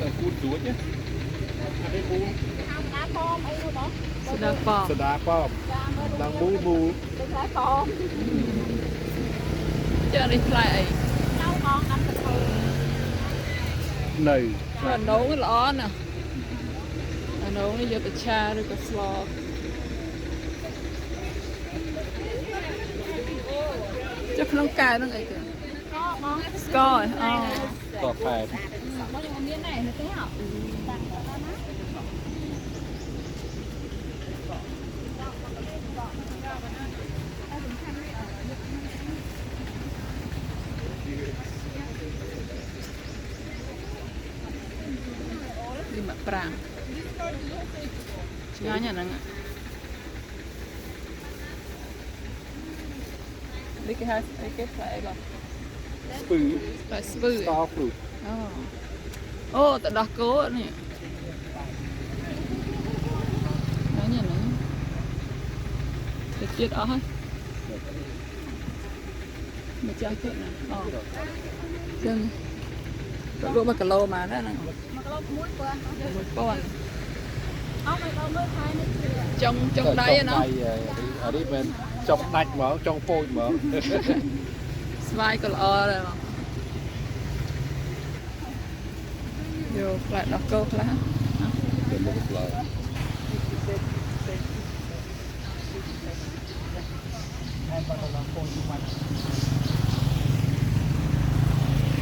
តែគូតស្រួចណា អានេះមូល ណាប៉មអីនោះបង ស្ដាប៉ សដាប៉ម ចាមើល ដល់មូលមូល ដូចផ្លែប៉ម ចានេះផ្លែអី នៅបងដាំកថូ នៅ អានងល្អណាស់អានងនេះយកទៅឆាឬក៏ស្លចុះក្នុងកែវហ្នឹងអីគេ ក៏បង ស្ករអូ តខែ បងยังមានដែរនៅទេហ៎តាំងដល់ណា នេះមកប្រាំងឆ្ងាញ់អាហ្នឹងនេះគេហៅអីគេផ្លែអីបង ស្ពឺ ផ្លែស្ពឺ តហ្វ្រុត អូអូទៅដោះគោនេះឆ្ងាញ់អាហ្នឹងទៅជាតិអស់ហើយម្ចាស់ទៀតណាអូចឹងទៅលក់1គីឡូមកណាហ្នឹង 1គីឡូ1000 1000 អស់មកដល់មើលខែនេះជា ចុងចុងដៃណា អានេះមិនចុងដាច់ហ្មងចុងពោចហ្មង ស្វាយក៏ល្អដែរបងយកផ្លែដោះគោខ្លះ ទៅមុខផ្លែ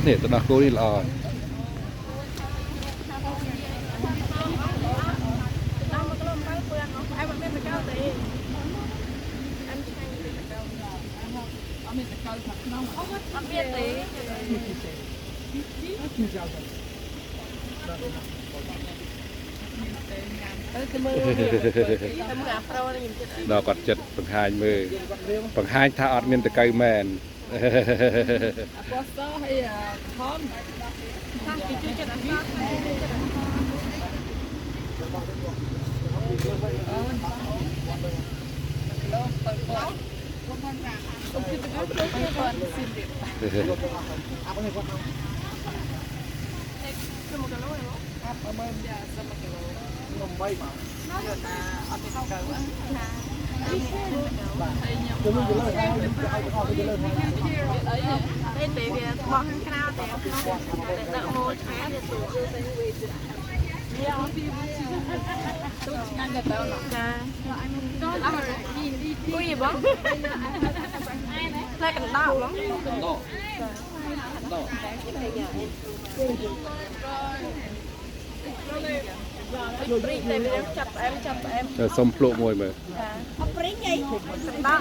នេះទៅដោះគោនេះល្អ ដល់1គីឡូ7000អស់អែមអត់មានតកៅទេអែមឆ្ងាញ់ទេតកៅ អត់មានតកៅខាងក្នុង អត់មានទេទៅមើលទៅមើលអាប្រូនេះខ្ញុំចិត្ត ដល់គាត់ចិត្តបង្ហាញមើលបង្ហាញថាអត់មានតកៅមែន អាពណ៌សហើយអាក្រហម ខាងគេជួយចិត្តអាសជួយចិត្តអា អូនគីឡូ7000កុំគិតទៅ7000ស៊ីមទៀត គឺ1គីឡូហ៎ ចាសុំ1គីឡូយកតាអត់មានតកៅណាហើយញ៉ាំមានអី ទេទេវាបោះខាងក្រៅតែក្នុងតែដាក់ម៉ូឆាវាទូ ទូឆ្ងាញ់តែទៅណោះ ចាគួយបងផ្លែកណ្ដោបង កណ្ដោកណ្ដោ ព្រីងតែវាចាប់ផ្អែមចាប់ផ្អែម ទៅសុំភ្លក់មួយមើល ចាអត់ព្រីងអីកណ្ដោ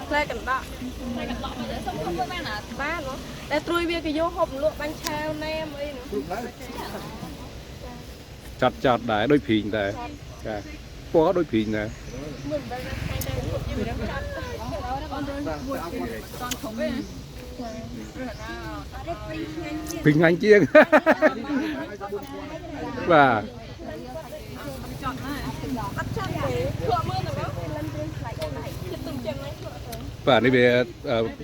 ផ្លែកណ្ដោ ផ្លែកណ្ដោមកសុំសុំមួយបានអត់ បានបងតែត្រួយវាគេយកហូបលក់បាញ់ឆាវណែមអីនោះ ចាត់ចាត់ដែរដូចព្រីងដែរចាពណ៌ដូចព្រីងដែរ មើលបែបថ្ងៃតែយូររៀងចាត់ តន់ធំទេ ព្រីងងាញ់ជាង បាទ ចត់ណាស់ អត់ចាត់ទេធ្លាក់មើលទៅបងលិនព្រីងខ្លាចចិត្តទុំចឹងហ្នឹងធ្លាក់ទៅ បាទនេះវា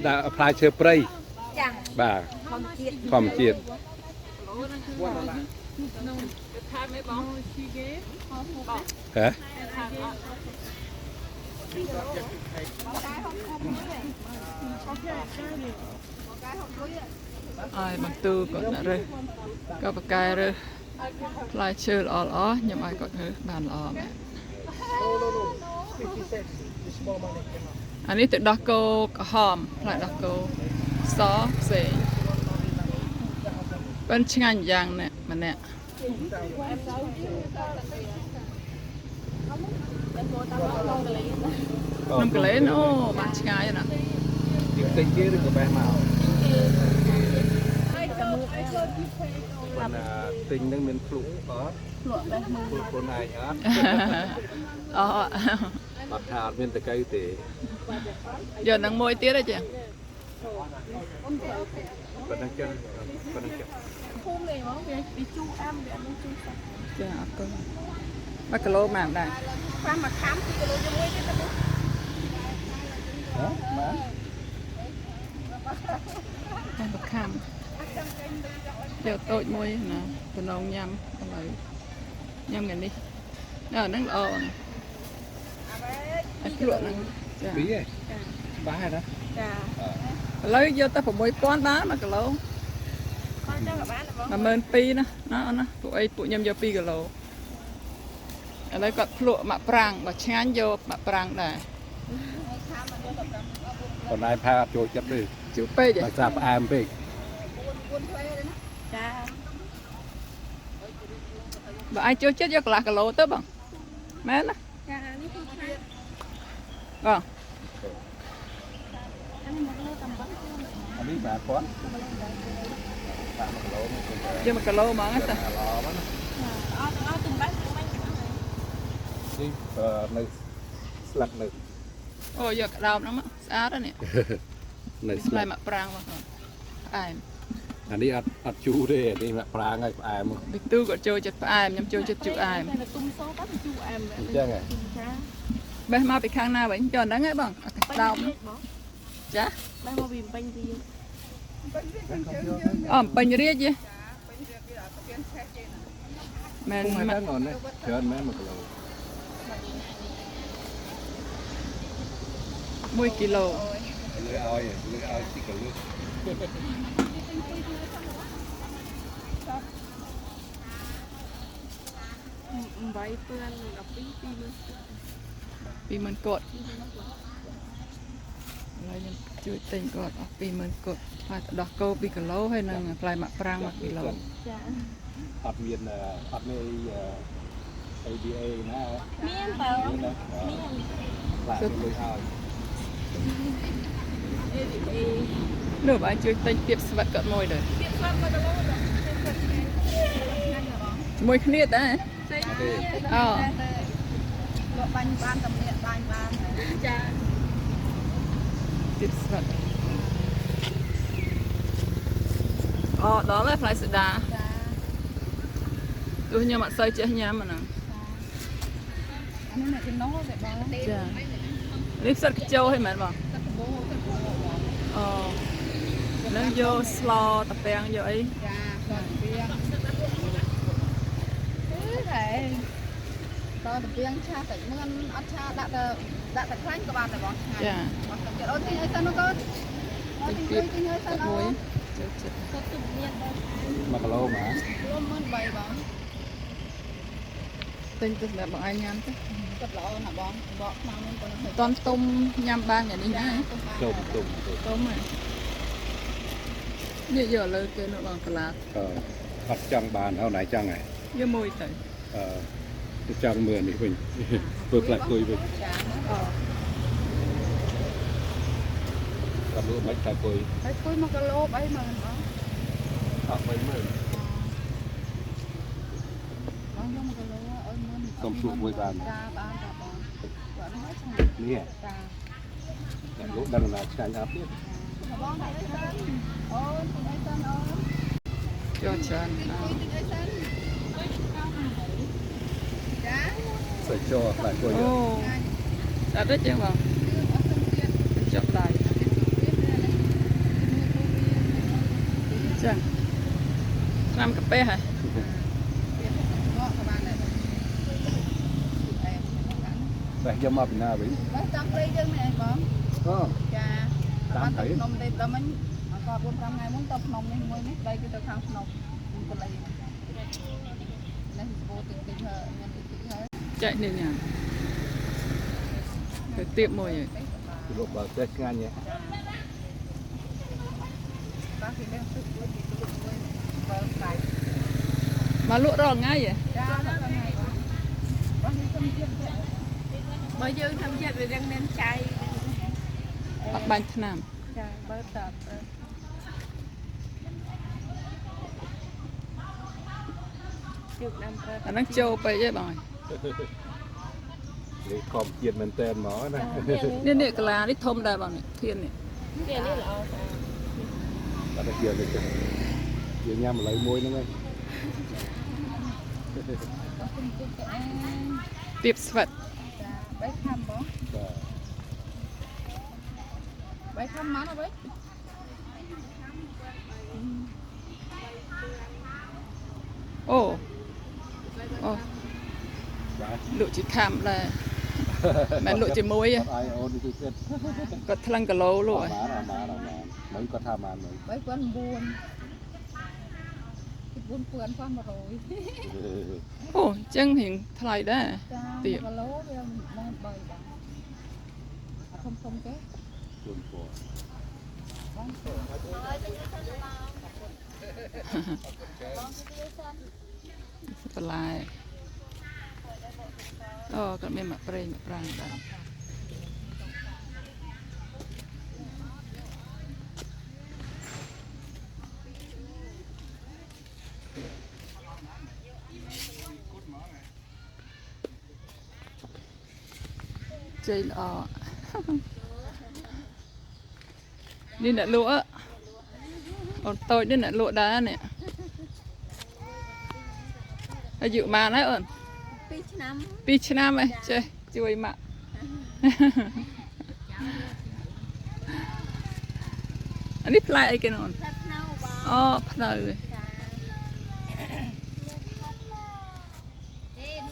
ដាក់ផ្លែឈើព្រៃ ចា បាទ ធម្មជាតិ ធម្មជាតិ ក្នុងទៅថែមអីបង ហ៎ ថែមអត់អើយបន្ទូគាត់ដាក់រើសក៏បកកែរើសផ្លែឈើល្អល្អខ្ញុំឲ្យគាត់រើសបានល្អមែនអានេះទឹកដោះគោក្រហមផ្លែដោះគោសផ្សេងប៉ិនឆ្ងាញ់យ៉ាងណាម្នាក់ នំកលែនអូបានឆ្ងាយណាស់ ទីទិញគេឬក៏បេះមកប៉ុន្តែទិញនឹងមានភ្លក់អត់ លក់បេះមើល ភ្លក់ខ្លួនឯងអត់ អូ អត់ថាអត់មានតកៅទេ យកនឹងមួយទៀតហ៎ចា ប៉ុណ្ណឹងចឹងប៉ុណ្ណឹងចឹង ភូមិនេះហ្មងវាវាជូរអាំវាអត់មានជូរសោះ ចាអរគុណ1គីឡូម៉ានដែរ ខ្វះមួយខាំ2គីឡូជាមួយទៀតទៅ ហ៎បាទ តែបខាំ យកតូចមួយណាតំណងញ៉ាំឥឡូវញ៉ាំថ្ងៃនេះអាហ្នឹងល្អបងអាភ្លក់ហ្នឹងចា ពីរឯងច្បាស់ហើយណា ចា ឥឡូវយកតែ6000បាន1គីឡូ គាត់ចង់ក៏បានដែរបង 12000ណាណាអូនណាពួកអីពួកខ្ញុំយក2គីឡូឥឡូវគាត់ភ្លក់មាក់ប្រាងបើឆ្ងាញ់យកមាក់ប្រាងដែរ ប៉ុន្តែផាអត់ចូលចិត្តទេ ជូរពេកហ៎ បើសាផ្អែមពេក ចា បើអាចចូលចិត្តយកកន្លះគីឡូទៅបងមែនណា ចានេះគឺឆា បង អានេះមកលើតំបន់ អានេះបាទគាត់បាទ1គីឡូមក យក1គីឡូហ្មងណា ទៅឡហ្នឹងណា អត់ទាំងអស់ទំបាច់ទំបាច់ទាំងអស់ នេះនៅស្លឹកនៅ អូយកក្តោបហ្នឹងមកស្អាតណាស់នេះ នៅស្លឹក ផ្លែមាក់ប្រាងបងផ្អែម អានេះអត់អត់ជូរទេអានេះមកប្រាងហើយផ្អែម ប៊ីទូក៏ចូលចិត្តផ្អែមខ្ញុំចូលចិត្តជូរអែម តែទុំសូទៅជូរអែម អញ្ចឹងហ៎ ចា បេះមកពីខាងណាវិញចុះហ្នឹងហ៎បងអាក្តោបហ្នឹង បង ចា បែរមកពីពេញវា អូពេញរាជហ៎មែន ពុំ មែន ហ្នឹងអូនណាច្រើនមែន1គីឡូ 1គីឡូ លើឲ្យលើឲ្យទីកលឺ 8ពឿន12 2 20000កតឥឡូវខ្ញុំជួយទិញគាត់អស់20000កតផ្លែទឹកដោះគោ2គីឡូហើយនិងផ្លែមាក់ប្រាង1គីឡូ ចា អត់មានអត់មាន ABA ណា មានបើ មានណា មាន បាទលុយឲ្យ នោះបងជួយទិញទៀបស្វិតគាត់មួយដែរ ទៀតស្លាប់1គីឡូដល់ ជាមួយគ្នាតា ផ្សេង ទេ អូ លក់បាញ់បានតំណាក់បាញ់បាន ចា ទៀបស្វិតអូដល់ហើយផ្លែសេដា ចា ទោះខ្ញុំអត់សូវចេះញ៉ាំអាហ្នឹង អានេះអ្នកចំណូលតែបង ចានេះផ្សិតខ្ជោហីមែនបង ទឹកកបោទឹកកបោបង អូនឹងយកស្លតាពាំងយកអី ចាតពីងអឺតែតទៅពីងឆាតែមឿនអត់ឆាដាក់ទៅដាក់តែខ្លាញ់ក៏បានដែរបងឆា ចា អត់ទឹកចិត្តអូនទិញឲ្យសិនកូនអូនទិញទិញឲ្យសិនអូ មួយ ន ចូលចិត្ត គាត់ទុំមានដែរ 1គីឡូហ្មង លំមឿន3បង ទិញទៅសម្រាប់បងឯងញ៉ាំទៅ ទឹកល្អណាស់បងបកខ្មៅនេះប៉ុណ្ណឹង តន់ទុំញ៉ាំបានយ៉ាងនេះណា ទុំទុំទុំ ទុំហ៎នេះយកលើគេនោះបងកាឡា អឺអត់ចង់បានហើយណៃចង់ហ៎ យកមួយទៅ អឺចង់មើលនេះវិញធ្វើផ្លែគុយវិញ ចា អូ គាត់លក់មិនផ្លែគុយ ហើយគួយ1គីឡូ30000បង អស់30000 បងយក1គីឡូឲ្យមឿន សុំសួរមួយបាន ចាបានតាបងគាត់នេះឆ្ងាញ់ នេះ ចា អ្នកលក់ដឹងថាឆ្ងាញ់អត់ទៀត បងតែអីសិនអូនទិញអីសិនអូន យកច្រើន ទិញ អ គួយទិញអីសិនចា ใส่จอផ្លែគុយ អូស្អាតទេជាងបង អត់សិនទៀត ចុះដៃចឹងឆ្នាំកាពះហ៎ ទៀតងក់ក៏បានដែរអែម តែយកមកពីណាវិញ បងតាមព្រៃយើងនេះឯងបង អូ ចាបានទៅភ្នំទេដល់មិញអក4 5ថ្ងៃមុនទៅភ្នំនេះមួយនេះដីគឺទៅខាងភ្នំកលៃនេះស្បូតិចតិចហើយមានតិចតិចហើយ ចែកនេះញ៉ាំទៅទៀបមួយហ៎ លក់បើចេះឆ្ងាញ់ហ៎ បាទគេនេះទឹកមួយគេលក់មួយបើផ្សាយ មកលក់រាល់ថ្ងៃហ៎ ចាដល់ថ្ងៃបងបងនេះសុំទៀតទេ បើយើងធ្វើចិត្តវារៀងមានចៃ អត់បាញ់ឆ្នាំ ចាបើតើជើងដាំប្រើ អាហ្នឹងចូលពេកហ៎បង នេះខំជាតិមែនតើហ្មងណា នេះនេះកាឡានេះធំដែរបងនេះធាននេះ នេះនេះល្អស្អាត តែយកទៅចឹងយើងញ៉ាំឥឡូវមួយហ្នឹងឯង ទៀបស្វិត ចាបីខាំបង បាទ បីខាំម៉ានអត់បី អូអូ បាទ លក់ជាខាំដែរមិនលក់ជាមួយ អត់ឲ្យអូនជួយគិត គាត់ថ្លឹងគីឡូលក់ អត់បានអត់បានអត់បានមិនគាត់ថាបានមិន 3009 4000ផង100 អូអញ្ចឹងរៀងថ្លៃដែរ ចា ទៀប 1គីឡូវាបាន3បងធំធំទេ ជូនពរ បង បន្លែអូគាត់មានមកប្រេងមកប្រាំងដែរជ័យល្អ នេះអ្នកលក់អូនតូចនេះអ្នកលក់ដែរនេះអាយុប៉ុន្មានហើយអូន 2ឆ្នាំ 2ឆ្នាំឯងចេះជួយម៉ាក់ អានេះផ្លែអីគេនោះអូន ផ្លែខ្នៅបង អូផ្នៅ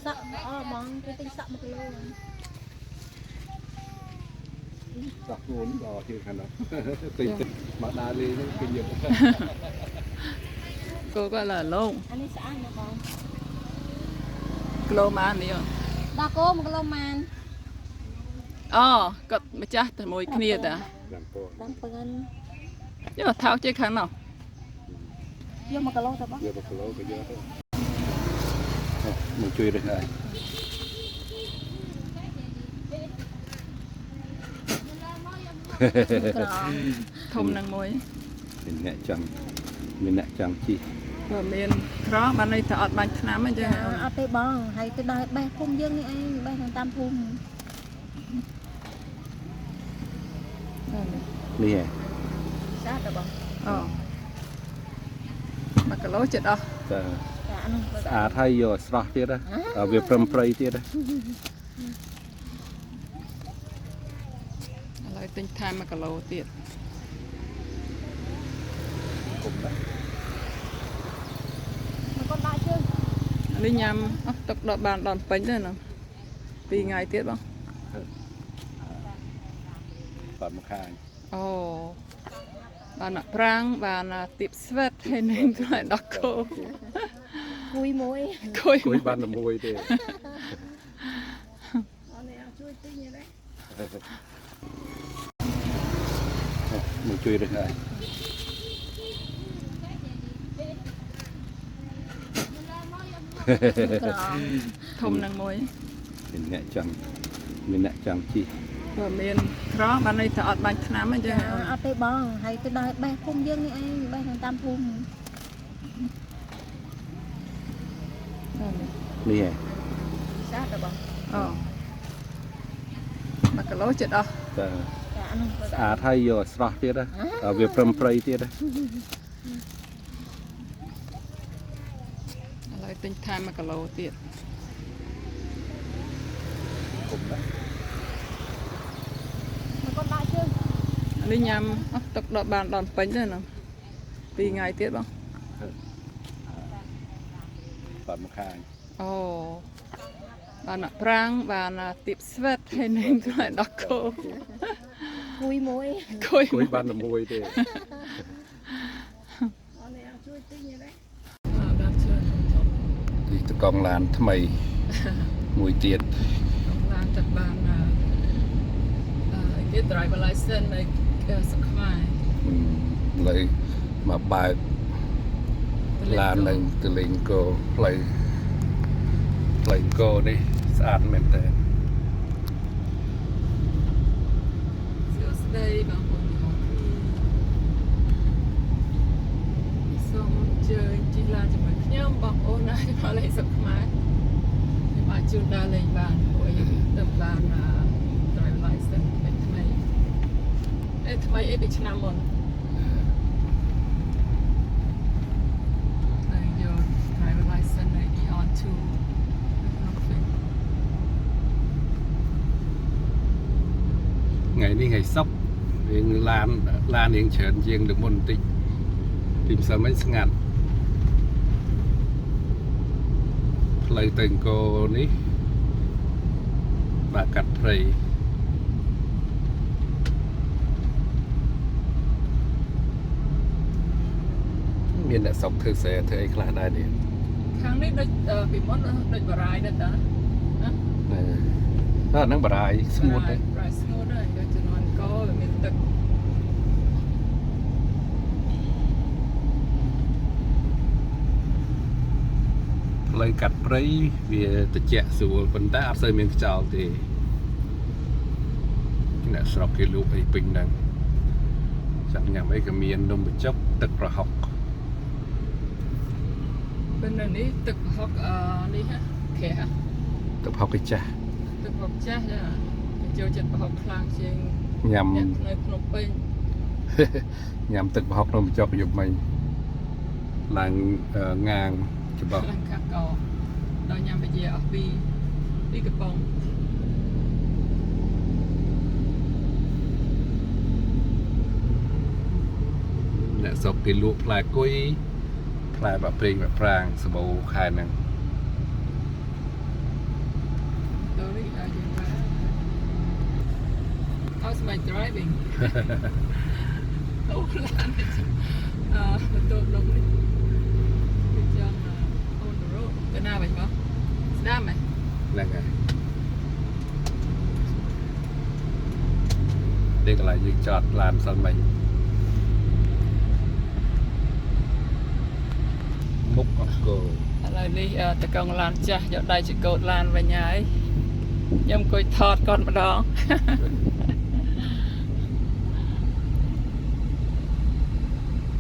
សក់ល្អហ្មងគេទិញសក់1គីឡូ សោះខ្លួនដល់ជាងខាងនោះ ពេញទឹកមកដើរលេងហ្នឹងពេញយក គោក៏ឡើឡង អានេះស្អាតណាស់បង គីឡូម៉ាននេះអូន ដល់គោ1គីឡូម៉ាន អូគាត់ម្ចាស់តែមួយគ្នាតា 5000 តាមពឿន យកថោកជាងខាងនោះ យក1គីឡូទៅបង យក1គីឡូក៏យកទៅមកជួយរើសហើយ ក្រង ធំនឹងមួយ មានអ្នកចង់មានអ្នកចង់ជី បើមានក្របានន័យថាអត់បាញ់ថ្នាំអញ្ចឹងអូន អត់ទេបងហើយទៅដល់បេះភូមិយើងនេះឯងបេះតាមភូមិ នេះហ៎ ស្អាតបង អូ1គីឡូចិត្តអស់ ចា ចាអានោះ ស្អាតហើយយកស្រស់ទៀតណាវាព្រឹមព្រៃទៀតណា ឥឡូវទិញថែម1គីឡូទៀត គុំណា មកគាត់ដាក់ជើង អានេះញ៉ាំអស់ទឹកដល់បានដល់ពេញដែរណា2ថ្ងៃទៀតបង បាត់មកខាង អូបានមកប្រាំងបានទៀបស្វិតហើយនឹងផ្លែដោះគោ គួយមួយ គួយ គួយបានតែមួយទេមកជួយរើសហើយ ក្រង ធំនឹងមួយ មានអ្នកចង់មានអ្នកចង់ជី បើមានក្របានន័យថាអត់បាញ់ថ្នាំអញ្ចឹងអូន អត់ទេបងហើយទៅដល់បេះភូមិយើងនេះឯងបេះតាមភូមិ នេះហ៎ ស្អាតបង អូ1គីឡូចិត្តអស់ ចា ចាអានោះ ស្អាតហើយយកស្រស់ទៀតណាវាព្រឹមព្រៃទៀតណា ឥឡូវទិញថែម1គីឡូទៀត គុំណា មកគាត់ដាក់ជើង អានេះញ៉ាំអស់ទឹកដល់បានដល់ពេញដែរណា2ថ្ងៃទៀតបង បាត់មកខាង អូបានមកប្រាំងបានទៀបស្វិតហើយនឹងផ្លែដោះគោ គួយមួយ គួយ គួយបានតែមួយទេ ដល់ជឿធំធំ នេះតកង់ឡានថ្មីមួយទៀត ឡានទឹកបានអឺគេ driver license នៅស្រុកខ្មែរ ឥឡូវមកបើកឡាននឹងទៅលេងគោផ្លូវផ្លូវគោនេះស្អាតមែនតើ សួស្តីបងប្អូនទាំងអស់គ្នាសូមអញ្ជើញជិះឡានជាមួយខ្ញុំបងប្អូនណាមកលេងស្រុកខ្មែរខ្ញុំអាចជូនដើរលេងបានព្រោះខ្ញុំទៅបាន driver license ថ្មីថ្មីអេថ្មីអីពីឆ្នាំមុនហើយយក driver license នៅ Eon 2នៅក្នុង Phnom ថ្ងៃនេះថ្ងៃសុក្ររៀងឡានឡានរៀងច្រើនជាងលើកមុនបន្តិចពីម្សិលមិញស្ងាត់ Penh ផ្លូវទៅអង្គរនេះបាទកាត់ព្រៃមានអ្នកស្រុកធ្វើស្រែធ្វើអីខ្លះដែរនេះ ខាងនេះដូចពីមុនដូចបារាយដែរតាណា អឺហ្នឹងបារាយស្ងួតទេ បារាយស្ងួតហើយក៏ជំនាន់កវាមានទឹក ផ្លូវកាត់ព្រៃវាត្រជាក់ស្រួលប៉ុន្តែអត់សូវមានខ្យល់ទេអ្នកស្រុកគេលក់អីពេញហ្នឹងចង់ញ៉ាំអីក៏មាននំបញ្ចុកទឹកប្រហុក ពេលនៅនេះទឹកប្រហុកអឺនេះហ่ะក្រាស់ ទឹកប្រហុកគេចាស់ ទឹកប្រហុកចាស់ចាគេចូលចិត្តប្រហុកខ្លាំងជាង ញ៉ាំ អ្នកនៅភ្នំពេញ ញ៉ាំទឹកប្រហុកនំបញ្ចុកយប់មិញឡើងងាងច្បោះ ខ្លាំងខាក់កដល់ញ៉ាំពជាអស់ពីកំប៉ុង អ្នកស្រុកគេលក់ផ្លែគុយផ្លែបាក់ព្រីងបាក់ប្រាងសបោខែហ្នឹង ដល់នេះឲ្យយើងបាន How's my driving? អូឡាននេះអឺបន្ទប់លំនេះគឺចង់ on the road ទៅណាវិញបងស្ដាំហ៎ ហ្នឹងហើយនេះកន្លែងយើងចតឡានសិនមិញមុខអង្គរ ឥឡូវនេះតកងឡានចាស់យកដៃចកោតឡានវិញហើយខ្ញុំអង្គុយថតគាត់ម្ដង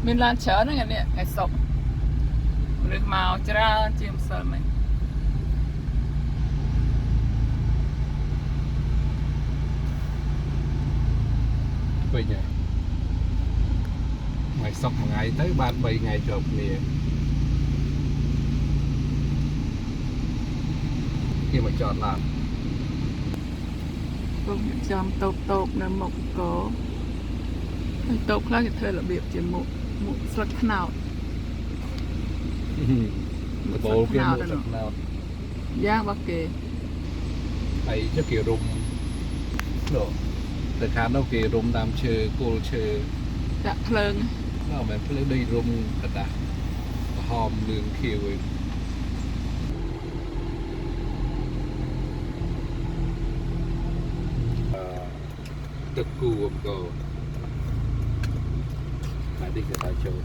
មានឡានច្រើនហ្នឹងអានេះថ្ងៃសុក្រមនុស្សមកច្រើនជាងម្សិលមិញ ពេញហើយថ្ងៃសុក្រមួយថ្ងៃទៅបាន3ថ្ងៃជាប់គ្នាគេមកចតឡាន ពុករៀបចំតូបតូបនៅមុខកោហើយតូបខ្លះគេធ្វើរបៀបជាមុខមុខស្លឹកខ្នោត ដបូលគេមកទឹកណោត យ៉ាងរបស់គេ ហើយចុះគេរុំនោះទៅខាងនោះគេរុំតាមឈើគល់ឈើ ដាក់ភ្លើង នោះមិនមែនភ្លើងដូចរុំกระดาษក្រហមលឿងខៀវឯងអឺទឹកគូអង្គរហើយនេះគេថាចូល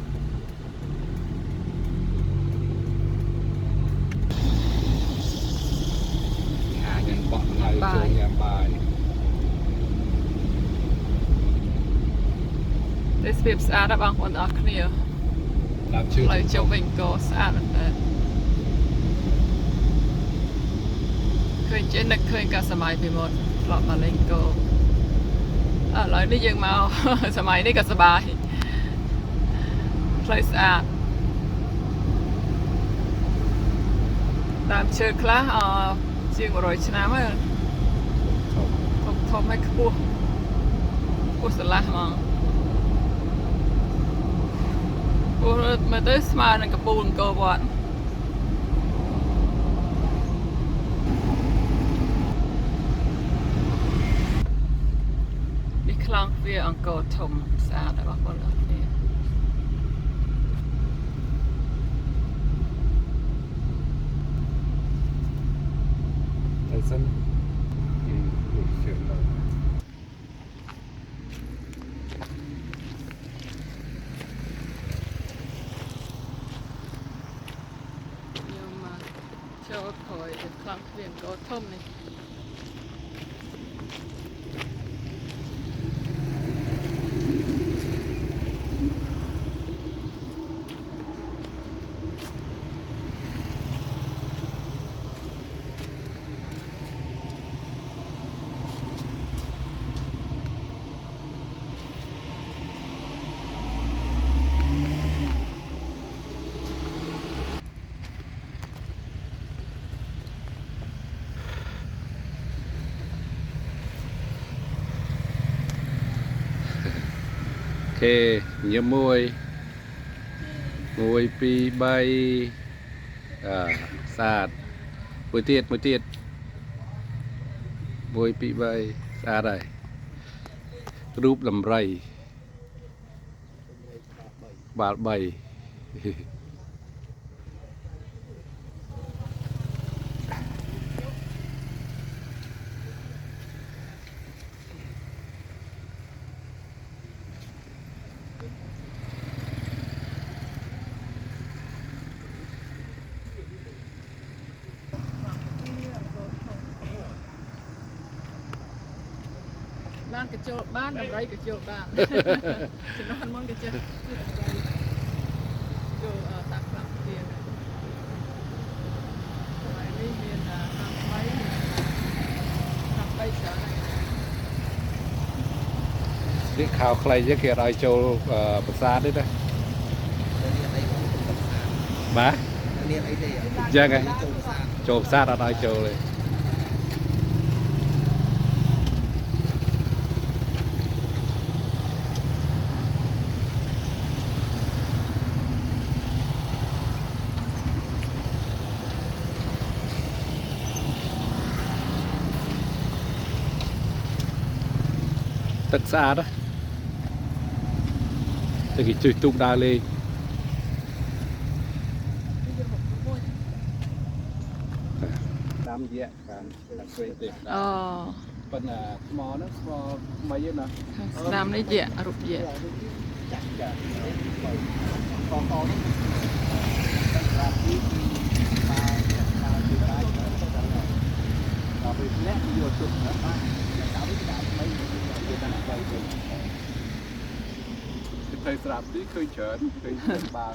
ហាញ៉ាំបក់ហើយចូលញ៉ាំបាយ ទេសភាពស្អាតណាស់បងប្អូនទាំងអស់គ្នា ដើមឈើ ផ្លូវជុំវិញកោស្អាតមែនតើឃើញចេះនឹកឃើញកាលសម័យពីមុនធ្លាប់មកលេងកោឥឡូវនេះយើងមក សម័យនេះក៏សប្បាយផ្លូវស្អាតដើមឈើខ្លះអជាង100ឆ្នាំហើយ ធំ ធំធំហើយខ្ពស់ខ្ពស់ស្រឡះហ្មងខ្ពស់មើលទៅស្មើនឹងកំពូលអង្គរវត្តនេះខ្លងទ្វារអង្គរធំស្អាតរបស់បងប្អូនគ្នា ទៅសិននេះជឿនៅ ខ្ញុំមកចូលក្រោយទៅខ្លងទ្វារអង្គរធំនេះ ខេញឹមមួយ1 2 3អឺស្អាត មួយទៀតមួយទៀត1 2 3ស្អាតហើយរូបដំរីក្បាល3 ឡានកញ្ជោលបានដំរីកញ្ជោលបានជំនាន់មុនគេចេះចូលតាក់ផ្លាក់ទៀនហើយនេះមានតាម3តាម3ច្រើនហើយ នេះខោខ្លីចឹងគេអត់ឲ្យចូលប្រាសាទទេណាបាទ មានអីទេ ចឹងហ៎ ចូលផ្សារ ចូលប្រាសាទអត់ឲ្យចូលទេទឹកស្អាតណាតែគេជួយទូកដើរលេង តាមរយៈបានដាក់ព្រៃទេ អូ ប៉ុន្តែថ្មហ្នឹងថ្មថ្មីទេណា ខាងស្ដាំនេះយៈរូបយៈ ចាក់ចាក់កកនេះតាមទីគឺបាទតាមទីបាទ ដល់ពេលធ្លាក់យកទុកណា បាទតាមទីដាក់ថ្មីគេដាក់ថ្មីវិញ គេទៅស្រាប់ទីឃើញច្រើនឃើញបាន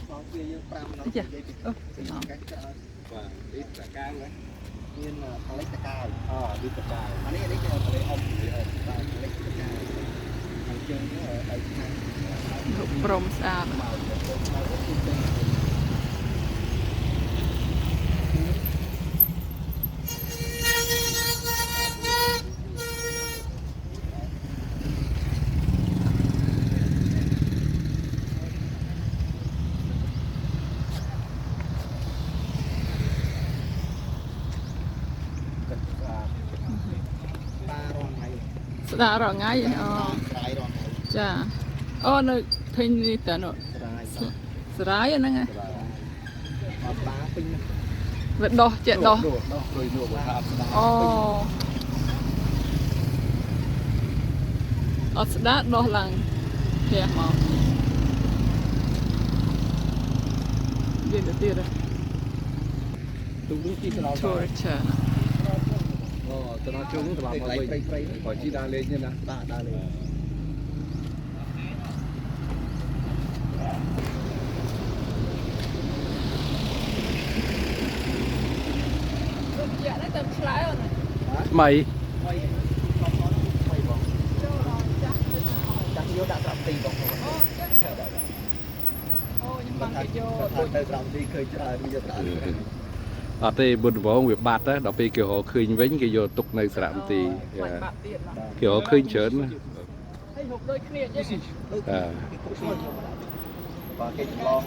សល់វាយើង5ដល់ ចាអូច្រឡំ កាច់ច្រើន បាទនេះតកាងហ្នឹង មានផលិតកាយ អូនេះតកាង អានេះនេះគេផលិតអមបាទផលិតកាយខាងជើងនេះដៃខាង រូបព្រំស្អាត មកមកទៅទៅ ទឹកស្អាត បារងថ្ងៃ ស្ដាររងៃអូ ស្រ័យរងថ្ងៃ ចាអូនៅឃើញនេះតើនោះ ស្រ័យ ស្រាយហ្នឹងហ៎ មកបាពេញ វាដោះចេះដោះ ដោះដោះលុយនោះបើថាស្ដា អូអត់ស្ដារដោះឡើងផ្ទះមកយើងទៅទៀតហ៎ ទូនេះជីទៅដល់ Torture អូទៅដល់ជុំត្រឡប់មកវិញ ព្រៃព្រៃ បើជីដើរលេងទេណា បាទដើរលេង រូបយៈហ្នឹងទៅឆ្លើយអូន ថ្មី ថ្មីថ្មីបង ចូលដល់ចាស់ទៅណាអត់ ចាស់យកដាក់ត្រាប់ទីបង អូចឹងអូខ្ញុំបានគេយក ទៅត្រាប់ទីឃើញច្រើនយកត្រាប់ អត់ទេបុនដំបងវាបាត់ណាដល់ពេលគេរកឃើញវិញគេយកទុកនៅសារមន្ទីរ បាច់បាត់ទៀតណា គេរកឃើញច្រើនណា ហើយរូបដូចគ្នាចឹង ដូច អើ បាទគេចម្លង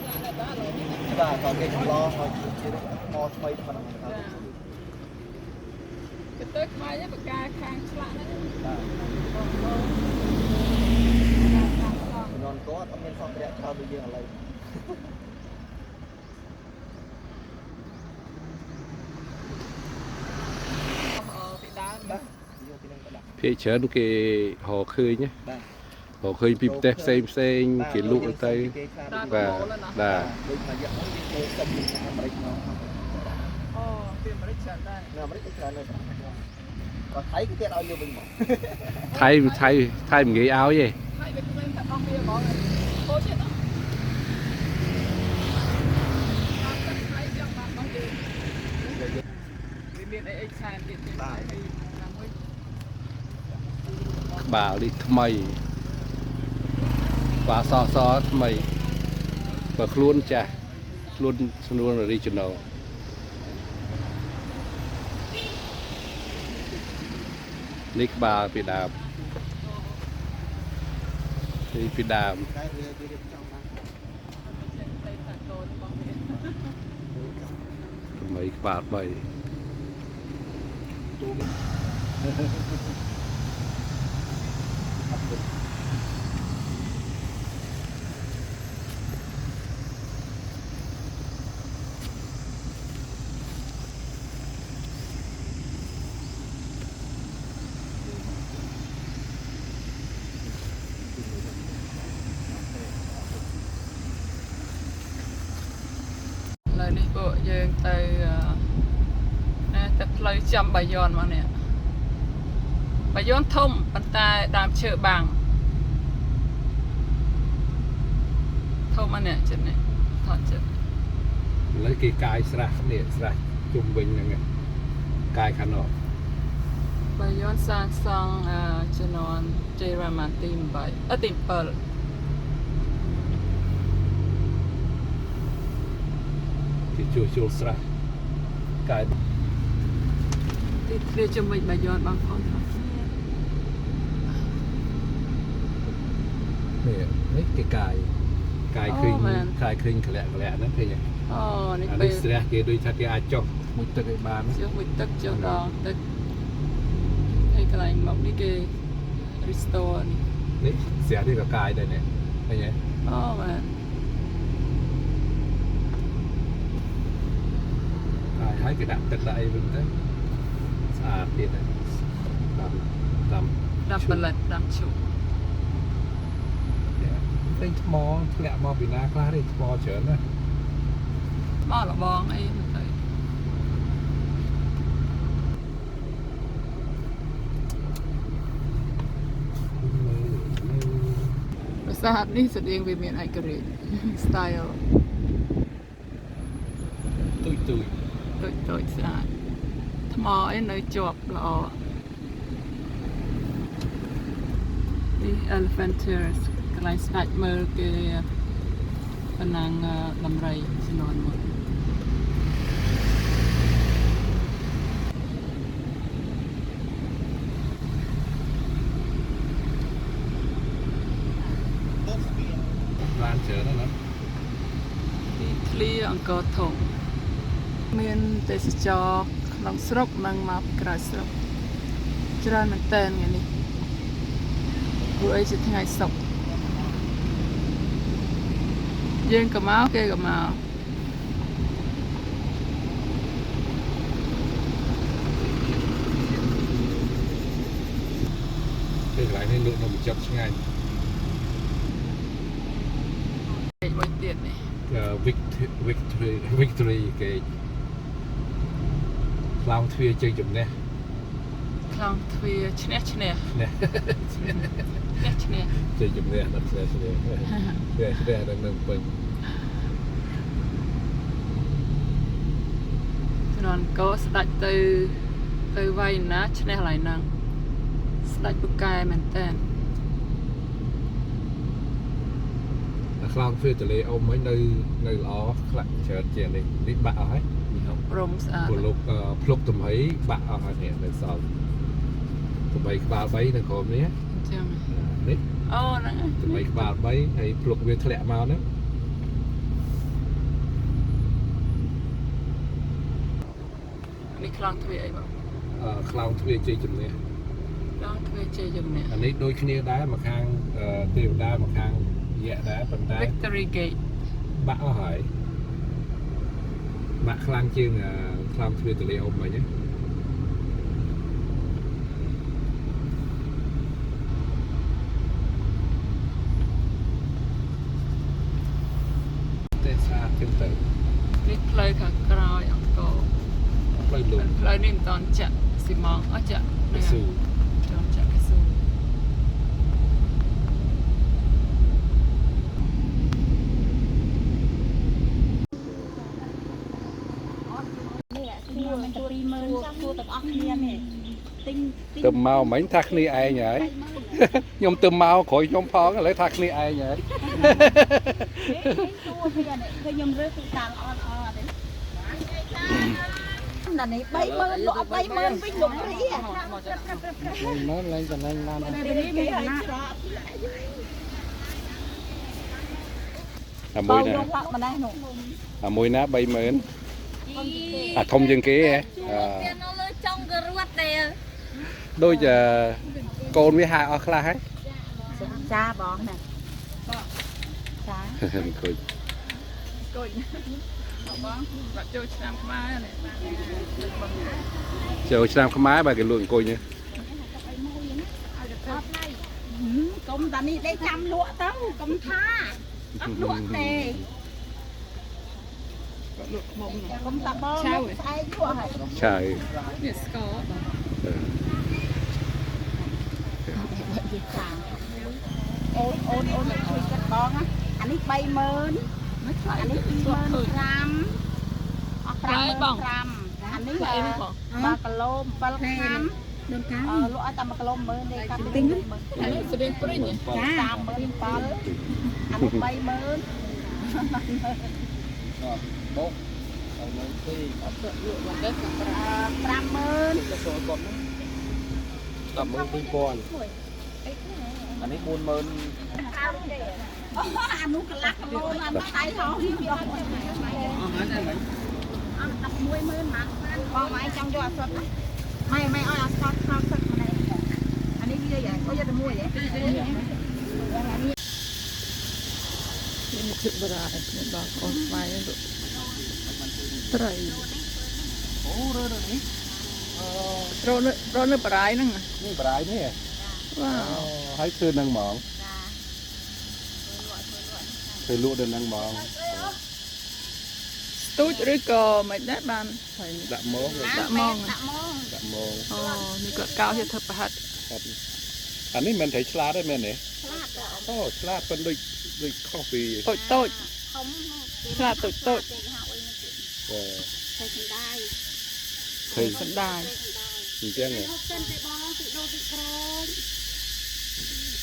បាទក៏គេចម្លងឲ្យជាថ្មថ្មីប៉ុណ្ណឹងបាទ គេទៅខ្មែរហ្នឹងបកាខាងឆ្លាក់ហ្នឹង បាទ បងបង ជំនាន់គាត់អត់មានសម្ភារៈច្រើនដូចយើងឥឡូវ ពីដើម បាទយកពីនឹងក៏ដាក់ ភាគច្រើនគេរកឃើញណា បាទ រកឃើញពីប្រទេសផ្សេងផ្សេងគេលក់ទៅ គេខ្លះ តាម បាទបាទ ដូចមួយរយៈមុនយើងចូលសិនពីអាមេរិកមក អូពីអាមេរិកច្រើនដែរ នៅអាមេរិកគេច្រើននៅក៏ថៃគេទៀតឲ្យយកវិញមក ថៃថៃថៃមិនងាយឲ្យទេ ហើយវាក្លែងតែអស់វាហ្មងអូចេះទៅអត់តែថៃចង់បានរបស់យើងវាមានអីអីឆែមទៀតទេហើយណាមួយ ក្បាលនេះថ្មីក្បាលសសថ្មីបើខ្លួនចាស់ខ្លួនស្នួន original នេះក្បាលពីដើមនេះពីដើម តែវាវារៀបចំបាន ចេះតែតាកូនរបស់វា ថ្មីក្ ក្បាល3 ឥឡូវនេះពួកយើងទៅអឺណាទៅផ្លូវចាំបាយ័នមកនេះបាយ័នធំប៉ុន្តែដើមឈើបាំងធំអានេះចិត្តនេះថតចិត្ត ឥឡូវគេកាយស្រះនេះស្រះជុំវិញហ្នឹងឯងកាយខាងនោះ បាយ័នសាងសង់អឺជំនាន់ជ័យរាមាទី8អឺទី7 គេជួសជុលស្រះកាយ ទីធ្លាជុំវិញបាយ័នបងប្អូនទាំងអស់គ្នា នេះនេះគេកាយកាយឃើញកាយឃើញក្លាក់ក្លាក់ហ្នឹងឃើញទេ អូនេះ អា ពេល នេះស្រះគេដូចថាគេអាចចុះមួយទឹកឲ្យបានណា ជុះមួយទឹកជុះដងទឹកហើយកន្លែងមកនេះគេ restore នេះ នេះស្រះនេះក៏កាយដែរនេះឃើញទេ អូបាទ កាយហើយគេដាក់ទឹកដាក់អីវិញទៅស្អាតទៀតហើយតាមតាម ដាំផលិតដាំឈូក ឃើញថ្មធ្លាក់មកពីណាខ្លះទេថ្មច្រើនណាស់ ថ្មលបងអីមកទៅប្រាសាទនេះស្តៀងវាមានឯករាជ្យ style ទុយទុយ តូចតូចស្អាតថ្មអីនៅជាប់ល្អនេះ Elephant Terrace កន្លែងស្ដេចមើលគេប៉ុណ្ណឹងដំរីជំនាន់មុន បានច្រើនណាស់ណា ទីធ្លាអង្គរធំមានទេសចរក្នុងស្រុកនិងមកពីក្រៅស្រុកច្រើនមែនតើថ្ងៃនេះព្រោះអីជាថ្ងៃសុក្រយើងក៏មកគេក៏មក គេកន្លែងនេះលក់នំបញ្ចុកឆ្ងាញ់ គេមួយទៀតនេះ victory victory victory គេខ្លោងទ្វារជ័យជំនះ ខ្លោងទ្វារឈ្នះឈ្នះ នេះ ឈ្នះឈ្នះ ជ័យជំនះដល់ឈ្នះឈ្នះឈ្នះឈ្នះដល់នឹងពេញ ជំនាន់កោស្ដាច់ទៅទៅវាយណាឈ្នះឡើយហ្នឹងស្ដាច់ពូកែមែនតើ តែខ្លោងទ្វារទលេអ៊ំហ្នឹងនៅនៅល្អខ្លាក់ច្រើនជាងនេះនេះបាក់អស់ហើយ ព្រំស្អាត ពលុកភ្លុកទំហីបាក់អស់ហើយនេះនៅសល់ទំហីក្បាល3នៅក្រោមនេះ អញ្ចឹង នេះ អូហ្នឹងហើយ ទំហីក្បាល3ហើយភ្លុកវាធ្លាក់មកហ្នឹង នេះខ្លោងទ្វារអីបង អឺខ្លោងទ្វារជ័យជំនះ ខ្លោងទ្វារជ័យជំនះ អានេះដូចគ្នាដែរមកខាងអឺទេវតាមកខាងយៈដែរប៉ុន្តែ Victory Gate បាក់អស់ហើយបាក់ខ្លាំងជាងអឺខ្លោងទ្វារទលេអ៊ំមិញណាទេស្អាតជាងទៅ នេះផ្លូវខាងក្រោយអង្គរ ផ្លូវលំ ផ្លូវនេះមិនតាន់ចាក់ស៊ីម៉ងអត់ចាក់ កស៊ូ មិនតាន់ចាក់កស៊ូ នេះសួរមិនទៅ20000ចាំសួរទាំងអស់គ្នានេះទិញទិញ ទៅមកមិញថាគ្នាឯងហើយ ខ្ញុំទៅមកក្រោយខ្ញុំផងឥឡូវថាគ្នាឯងហើយ សួរគ្នានេះឃើញខ្ញុំរើសទូតាល្អល្អទេណានេះ30000លក់30000វិញលក់ព្រា មើលឡើងចំណេញបាន នេះមានណា អាមួយណា បងយកម្នេះនោះ អាមួយណា30000 ជី អាធំជាងគេហ៎អឺ វានៅលើចុងក៏រត់ដែរ ដូចអឺកូនវាហាក់អស់ខ្លះហើយ ចាបងណាចា អង្គុយ គុញបងបាត់ចូលឆ្នាំខ្មែរនេះ ចូលឆ្នាំខ្មែរបើគេលក់អង្គុយនេះ កុំតានេះដេកចាំលក់ទៅកុំថាអត់លក់ទេ គាត់លក់ខ្មុំ កុំតាបងស្អែកលក់ហើយ ឆៅ នេះស្ករបង អូនអូនអូនជួយគិតបងណាអានេះ30000 នេះថ្លៃ អានេះ25000អស់55000អានេះ ថ្លៃនេះបង 1គីឡូ7ខាំ ដូនកា អឺលក់ឲ្យតែ1គីឡូ10000ទេកាត់ទិញ អានេះស្តៀងព្រិញ 37000អានេះ30000 បុកឲ្យនៅទី អត់លក់មកទៅប្រាំ 50000 ទៅចូលគាត់ហ្នឹង12000អានេះ40000 អូអានោះកន្លះគីឡូណាស់ដៃហោះ អស់ហើយហ្នឹង អស់110,000ម៉ានបងម៉ែចង់យកអសុតម៉ែម៉ែឲ្យអសុតខោទឹកម្នាក់អានេះវាអូយកតែមួយហ៎ នេះជិបរាយខ្ញុំបងប្អូនខ្មែរលក់ត្រី អូរើរើនេះ រនៅរនៅបរាយហ្នឹង នេះបរាយនេះ វ៉ា អូហើយធ្វើនឹងហ្មងធ្វើលក់ដល់នឹងហ្មង ស្ទូចឬក៏មិនដែរបានហើយ ដាក់ហ្មង ដាក់ហ្មង ដាក់ហ្មង ដាក់ហ្មង អូនេះគាត់កោសធ្វើប្រហិត អានេះមិនត្រីឆ្លាតទេមែនទេ ឆ្លាត អូឆ្លាតប៉ុនដូចដូចខុសពី តូចតូច ធំ ឆ្លាតតូចតូច គេហៅអីនេះ អឺ គេសណ្ដាយ ឃើញ សណ្ដាយ អញ្ចឹងហ៎ ហូបសិនទេបងទីដូរទីក្រូច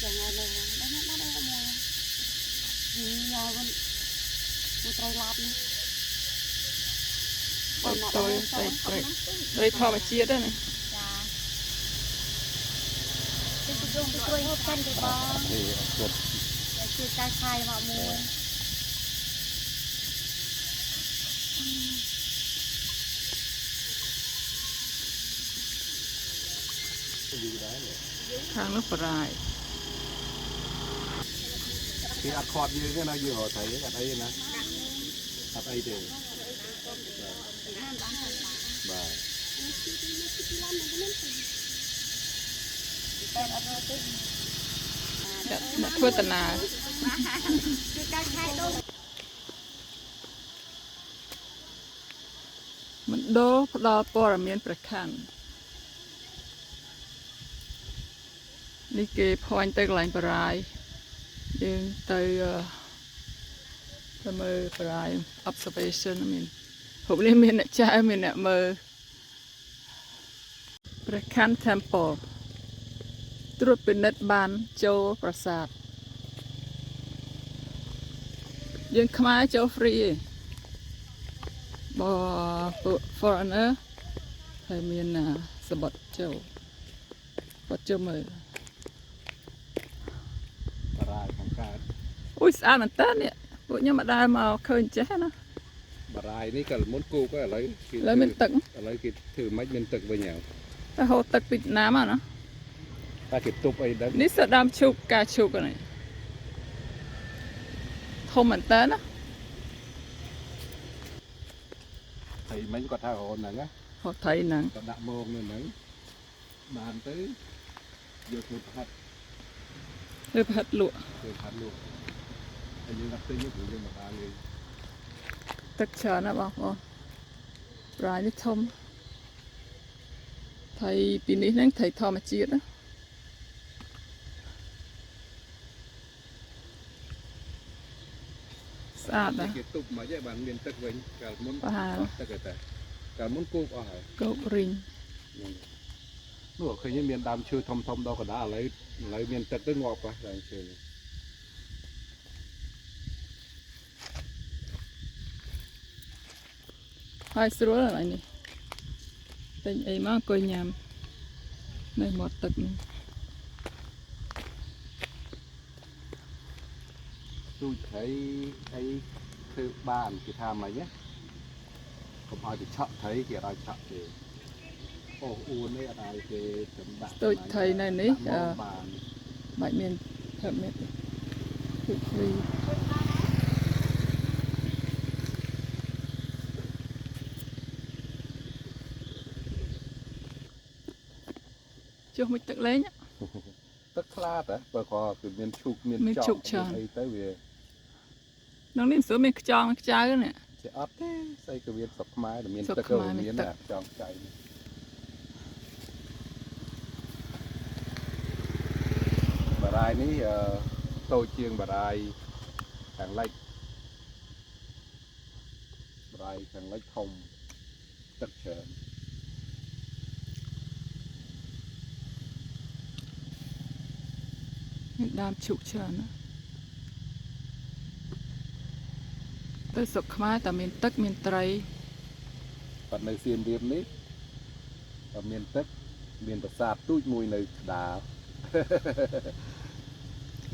ចឹងហើយនៅបានបានអីមួយញ៉ាំវិញមួយត្រីឡាប់នេះ តូចតូចត្រីត្រីត្រីធម្មជាតិហ្នឹង ចាទីយងទីក្រួយហូបសិនទេបង នេះគាត់ ជាការឆាយមកមួយ ខាងនោះបរាយ គេអត់ខាត់យើងទេណាយើងរកត្រីអត់អីទេណាអត់អីទេបាទ អ្នកធ្វើតាណាមណ្ឌលផ្ដល់ព័ត៌មានប្រខណ្ឌនេះគេផាញ់ទៅកន្លែងបរាយយើងទៅអឺទៅមើលបរាយ observation មានរូបនេះមានអ្នកចាស់មានអ្នកមើលព្រះខណ្ឌ Temple ត្រួតពិនិត្យបានចូលប្រាសាទយើងខ្មែរចូល free ឯងបើពួក foreigner ហើយមានអាសបុតចូលបត់ចូលមើល បរាយខាងកើត អូយស្អាតមែនតើនេះពួកខ្ញុំមិនដែលមកឃើញចេះណា បរាយនេះក៏មុនគោកហើយឥឡូវគេ ឥឡូវមានទឹក ឥឡូវគេធ្វើមិនមានទឹកវិញហើយ តែហូរទឹកពីណាមកណា តែគេទប់អីដឹង នេះសើដើមឈូកផ្កាឈូកហ្នឹងធំមែនតើណា ហើយមិញគាត់ថាអូនហ្នឹងណា ហត់ថៃហ្នឹង គាត់ដាក់មងនៅហ្នឹងបានទៅយកធ្វើផាត់ ឬប្រហិតលក់ ធ្វើផាត់លក់ហើយយើងដាក់ទិញព្រោះយើងមិនបានលេង ទឹកច្រើនណាស់បងប្អូនប្រាយនេះធំថៃពីនេះហ្នឹងថៃធម្មជាតិណាស្អាតណាស់ គេទប់មកឯងបានមានទឹកវិញកាលមុន ប្រហែល អស់ទឹកឯតែកាលមុនគោកអស់ហើយ កោបរីង នោះឃើញមានដើមឈើធំធំដល់កណ្ដាលឥឡូវឥឡូវមានទឹកទៅងាប់ហ៎ដើមឈើនេះ ហើយស្រួលឡើយនេះទិញអីមកអង្គុយញ៉ាំនៅមាត់ទឹកនេះ ទូចត្រីអីធ្វើបានគេថាម៉េចណា កុំឲ្យទៅឆក់ត្រីគេអត់ឲ្យឆក់ទេអូអួននេះអត់ឲ្យគេចំដាក់ ស្ទូចត្រីនៅនេះអឺ បាន បាច់មាន permit ទេគឺ free ចុះមួយទឹកលេង ទឹកខ្លាតហ៎បើគ្រាន់គឺមានឈូកមាន មាន ចក់ ឈូកច្រើន មានអីទៅវា ក្នុងនេះមិនស្រួលមានខ្យងខ្ចៅនេះ ជាអត់ទេស្អីក៏មានស្រុកខ្មែរតែមាន ស្រុក ទឹកក៏ ខ្មែរមានទឹក មានអាខ្យងខ្ចៅនេះបារាយនេះអឺតូចជាងបារាយខាងលិចបារាយខាងលិចធំទឹកច្រើន មានដើមឈូកច្រើនណាទៅស្រុកខ្មែរតែមានទឹកមានត្រី ប៉ុន្តែនៅសៀមរាបនេះក៏មានទឹកមានប្រាសាទទូចមួយនៅកណ្ដាល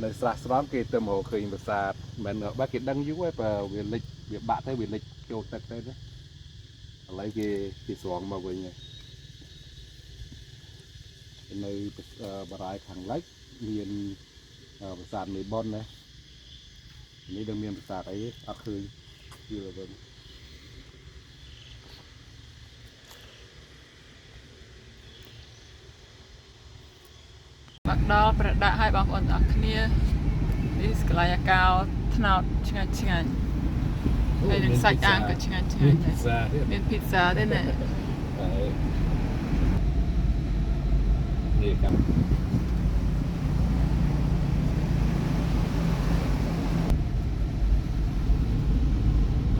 នៅស្រះស្រង់គេទៅមករកឃើញប្រាសាទមិនមែនបើគេដឹងយូរហើយបើវាលិចវាបាក់ទៅវាលិចចូលទឹកទៅណាឥឡូវគេគេស្រង់មកវិញហើយនៅបារាយខាងលិចមានប្រាសាទមេបុនណានេះដឹងមានប្រាសាទអីទេអត់ឃើញយល់ទៅវិញ មកដល់ប្រដាក់ឲ្យបងប្អូនទាំងអស់គ្នានេះស្កលាយកោត្នោតឆ្ងាញ់ឆ្ងាញ់ហើយនឹងសាច់អាំងក៏ឆ្ងាញ់ឆ្ងាញ់ដែរ សាទៀត មានភីហ្សាទេណា ហើយនេះកម្ម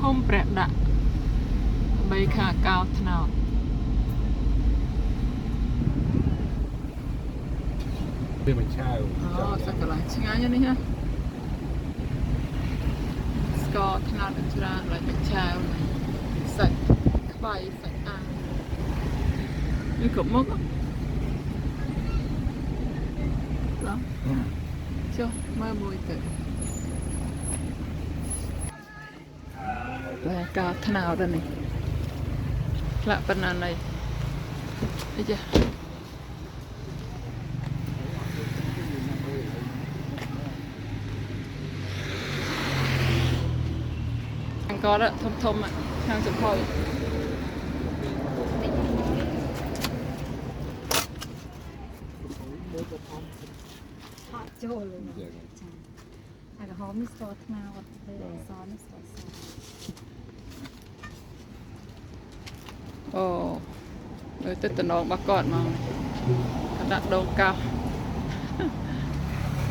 ភូមិព្រះដាក់បីខាកោត្នោត វាមិនឆៅ អូសក្លាឆ្ងាញ់ណាស់នេះណាស្ករត្នោតច្រើនឡើយមិនឆាវសាច់ខ្បៃសាច់អាំងនេះគ្រប់មុខហ៎ឡងចុះមើលមួយទៅតែកោត្នោតនេះផ្លាក់ប៉ុណ្ណានេះអីចា ខាងគាត់ធំធំៗខាងចំហុយ ថតចូលចាអាក្រហមនេះស្ករត្នោតពេលអសនេះស្ករស អូមើលទៅតំណងរបស់គាត់មកគាត់ដាក់ដងកោស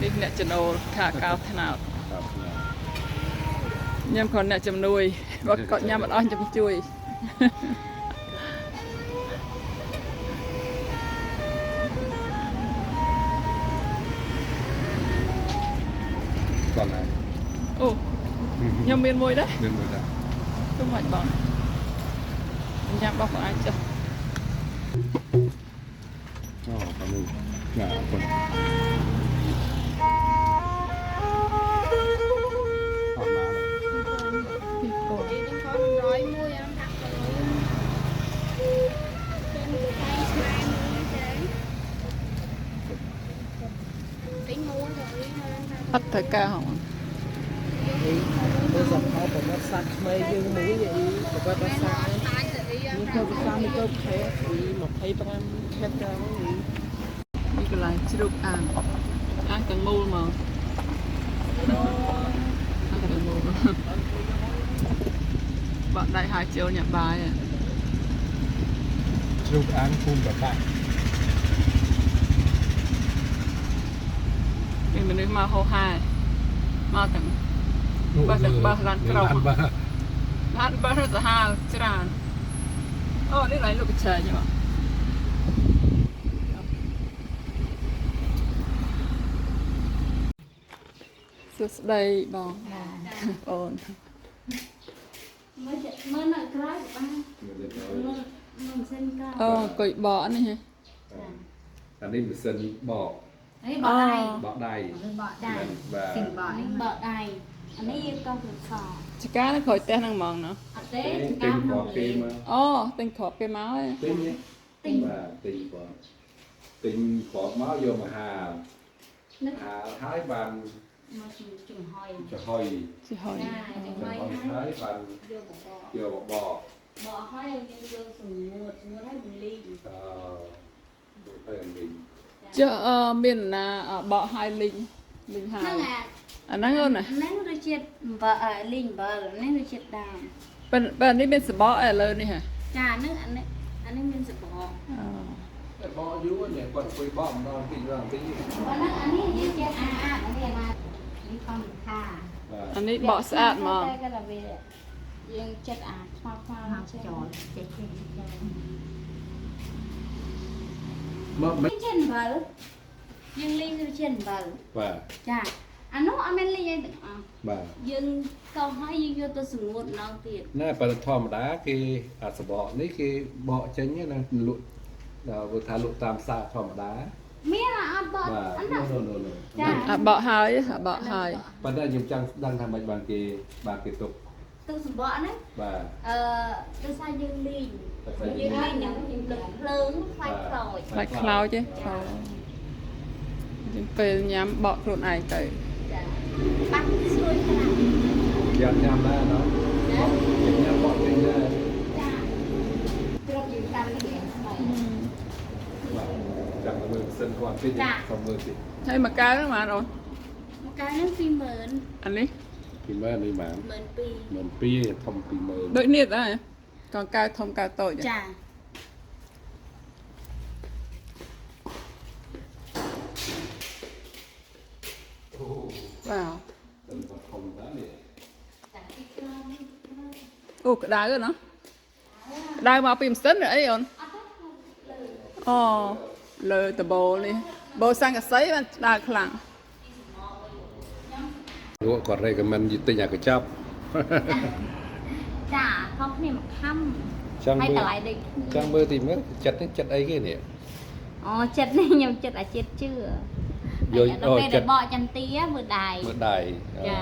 នេះអ្នកចំណូលខាកោសត្នោត ครับ ញ៉ាំគ្រាន់អ្នកជំនួយបើគាត់ញ៉ាំអត់អស់ខ្ញុំជួយ គាត់ហើយ អូខ្ញុំមានមួយដែរ មានមួយដែរ ទុំមិនបងញ៉ាំរបស់បងអាចចុះ អូប៉ានេះញ៉ាំប៉ុនអត់មក ពីពណ៌ នេះខ101អានហាក់ទៅទិញមួយទៅ អត់ត្រូវការហង ទៅសំខោប្រមត់សាច់ថ្មីយើងមួយអីប្រវត្តិសាស្ត្រ តាច់ទៅអី មានទៅភាសាមានទៅខេអី25ខេតទៅអី នេះកន្លែងជ្រូកអាំងអាំងទាំងមូលមកអាំងទាំងមូលបាក់ដៃហើយចូលញ៉ាំបាយហ៎ ជ្រូកអាំងភូមិបតាក់ មានមនុស្សមកហោហែមកទាំង បើសបើសឡានក្រុង ឡានបើ ឡានបើរត់សាហាវច្រើនអូនេះឡើយលោកកញ្ឆែកហ៎បងសួស្តីបងអូន មើលមើលនៅក្រោយក៏បានមើលមើលសិនក្រោយ អូអង្គុយបកនេះហ៎ អានេះម៉ាស៊ីនបក អីបកដៃ បកដៃ បកដៃ បាទ សិងបកនេះបកដៃអានេះយើងក៏គឺស ចកានៅក្រោយផ្ទះហ្នឹងហ្មងណោះ អត់ ទេ ទិញគ្រាប់គេមក អូទិញគ្រាប់គេមកឯង ទិញទេ ទិញ បាទទិញគ្រាប់ទិញគ្រាប់មកយកមកហាល នឹក ហាលហើយបាន មកចំហុយ ចំហុយ ជាហើយ ចាចំហុយ ចំហុយ ហើយ ហើយបាន យកបបក យកបបក បកហើយយើងយកសម្ងួតសម្ងួតហើយពលីង អឺទៅលីង ចុះអឺមានណាបកហើយលីងលីងហើយ ហ្នឹងអា អាហ្នឹងអូនណា ហ្នឹងរសជាតិអំបិលអ่าលីងអំបិលនេះរសជាតិដើម ប៉ុន្តែនេះមានសបកឥឡូវនេះហ៎ ចាហ្នឹងអានេះអានេះមានសបក អូ តែបកយូរនេះគាត់អង្គុយបកម្ដងពីរដងទី ប៉ុន្តែអានេះយើងចេះអាអាអានេះអានេះកំខា បាទ អានេះបកស្អាតហ្មង តែក៏ដល់វាយើងចិត្តអាខ្មៅខ្មៅចោលចេះចេះចោល មកមិន នេះចេះអំបិលយើងលីងរសជាតិអំបិល បាទ ចាអានោះអត់មានលីងអីទាំងអស់ បាទ យើងកោសហើយយើងយកទៅសម្ងួតម្ដងទៀត ណែបើធម្មតាគេអាសបកនេះគេបកចេញណាលក់ដល់វាថាលក់តាមផ្សារធម្មតា មានអាអត់បក បាទ អានោះ ណូណូណូ ចា អាបកហើយអាបកហើយ ប៉ុន្តែខ្ញុំចង់ដឹងថាម៉េចបានគេបានគេទុក ទឹកសម្បកហ្នឹង បាទ អឺដោយសារយើងលីង ដោយសារ យើង យើង លីងហ្នឹងយើងលឹកភ្លើងខ្លាចខ្លោច ខ្លាច់ខ្លោចទេអូយើងពេលញ៉ាំបកខ្លួនឯងទៅ ចាបាក់ស្រួយខ្លាំង យ៉ាត់ញ៉ាំដែរណោះ ណា ញ៉ាំបកចេញដែរ ចាជ្រប់យើងតាមនេះឯងថ្មី បាទចាំទៅមើលម៉ាស៊ីនគាត់តិច ចា សុំមើលតិច ហើយមួយកែវហ្នឹងហ្មងអូន មកកាលហ្នឹង20000 អានេះ ពីមើលនេះហ្មង 12000 មិនពីរធំពីមើល ដូចនេះដែរកងកែវធំកែវតូច ចា បាទ តែធំដែរនេះ ចាពីក្រោម អូក្តៅណាក្តៅមកពីម៉ាស៊ីនឬអីអូន អត់ទេលើ អូលើដបូលនេះបូលសង្កសីបានក្តៅខ្លាំង លក់គាត់ recommend យទិញអាកញ្ចប់ ចាខុសគ្នាមួយខំ ចង់មើល ហើយតម្លៃដូចគ្នា ចង់មើលទីមើលចិត្តនេះចិត្តអីគេនេះ អូចិត្តនេះខ្ញុំចិត្តអាជាតិជឿ យក ហើយដល់ពេល អូចិត្ត ដែលបកចន្ទាមើលដៃ មើលដៃ ចា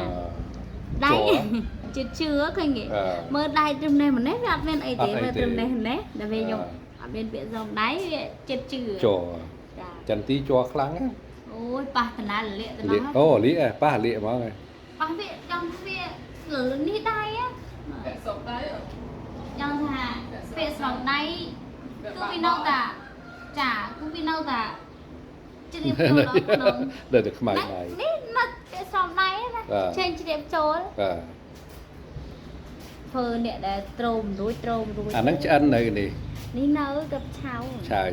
អឺ ដៃ ជ័រ ចិត្តជឿឃើញគេ អឺ មើលដៃត្រឹមនេះម្នេះវាអត់មានអីទេ អត់អី មើលត្រឹមនេះម្នេះដល់ពេលខ្ញុំ អឺ អត់មានពាក្យសំដៃវាចិត្តជឿ ជ័រ ចា ចន្ទីជ័រខ្លាំងណា អូយប៉ះកណ្ដាលលលាកទៅ លាក ដល់ អូលាកហ៎ប៉ះលាកហ្មងហ៎ ប៉ះវាចង់វានេះដៃហ៎ ពាក់សុកដៃ ចង់ថាពាក្យស្រោមដៃគឺវានៅតាចាគឺវានៅតាជ្រាបចូលដល់ក្នុង ដល់តែខ្មៅដៃ នេះនៅពាក្យស្រោមដៃណា បាទ ចេញជ្រាបចូល បាទ ធ្វើអ្នកដែលទ្រោមរួចទ្រោមរួច អាហ្នឹងឆ្អិននៅនេះ នេះនៅกับឆៅ ឆៅ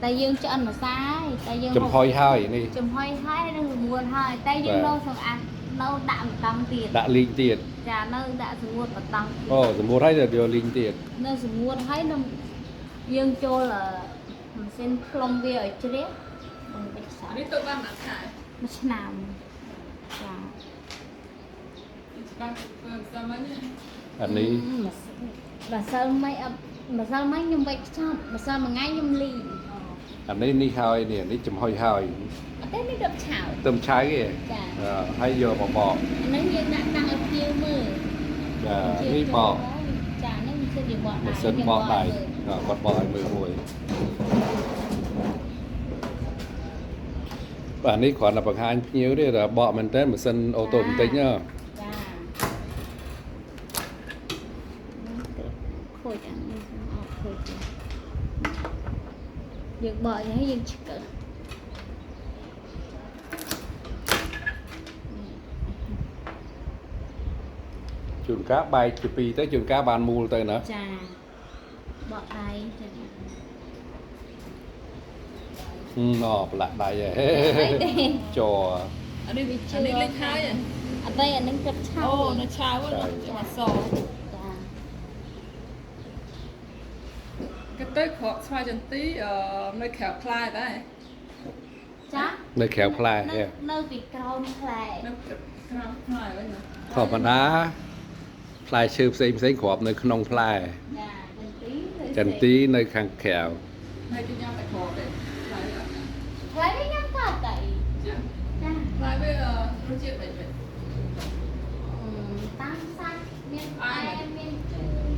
តែយើងឆ្អិនម្សាយតែយើង ចំហុយហើយនេះ ចំហុយហើយនឹងរមួនហើយតែយើង បាទ នៅសម្អាតនៅដាក់ម្តង់ទៀត ដាក់លីងទៀត ចានៅដាក់ស្ងួតម្តង់ទៀត អូសម្រួលហើយទៅយកលីងទៀត នៅស្ងួតហើយនឹងយើងចូលអឺម៉ាស៊ីនផ្លុំវាឲ្យជ្រះបងបិចសា នេះទៅបានមួយខែ មួយឆ្នាំចា ច្បាស់ធ្វើម្សិលមិញ អានេះ ម្សិលមិញអត់ម្សិលមិញខ្ញុំវេចខ្ចប់ម្សិលមួយថ្ងៃខ្ញុំលីង អានេះនេះហើយនេះនេះចំហុយហើយ អត់ទេនេះដល់ឆៅ ទឹមឆៅគេ ចា អឺហើយយកមកបក អាហ្នឹងយើងដាក់តាំងឲ្យភ្ញៀវមើល បាទនេះបក ចាហ្នឹងម៉ាស៊ីនយើងបកដៃ ម៉ាស៊ីនបកដៃអឺគាត់បកឲ្យមើលមួយបាទនេះគ្រាន់តែបង្ហាញភ្ញៀវទេតែបកមែនតើម៉ាស៊ីនអូតូបន្តិចណា ចាខូចអានេះអត់ខូចទេយើងបកយ៉ាងនេះយើងឆ្កើ ជួនកាលបែកជាពីរទៅជួនកាលបានមូលទៅណា ចាបកដៃចា ហឹមអូប្រឡាក់ដៃហ៎ អីទេ ជ័រ អានេះអានេះលេចហើយ អត់ទេអានឹងទឹកឆៅ អូនៅឆៅចាំអត់ស ចា គេទៅក្រកស្វាយចន្ទីនៅក្រៅផ្លែដែរ ចា នៅក្រៅផ្លែ នៅ ហ៎ នៅពីក្រោមផ្លែ នៅក្រៅផ្លែវិញណា ធម្មតាផ្លែឈើផ្សេងផ្សេងគ្រាប់នៅក្នុងផ្លែ ចាចន្ទី ចន្ទីនៅខាងក្រៅ ហើយគេញ៉ាំតែក្រកទេផ្លែអត់ ផ្លែនេះញ៉ាំកាត់តែ ចា ចា ផ្លែវារសជាតិមិនមិន តាមសាច់មានផ្អែមមានជូរ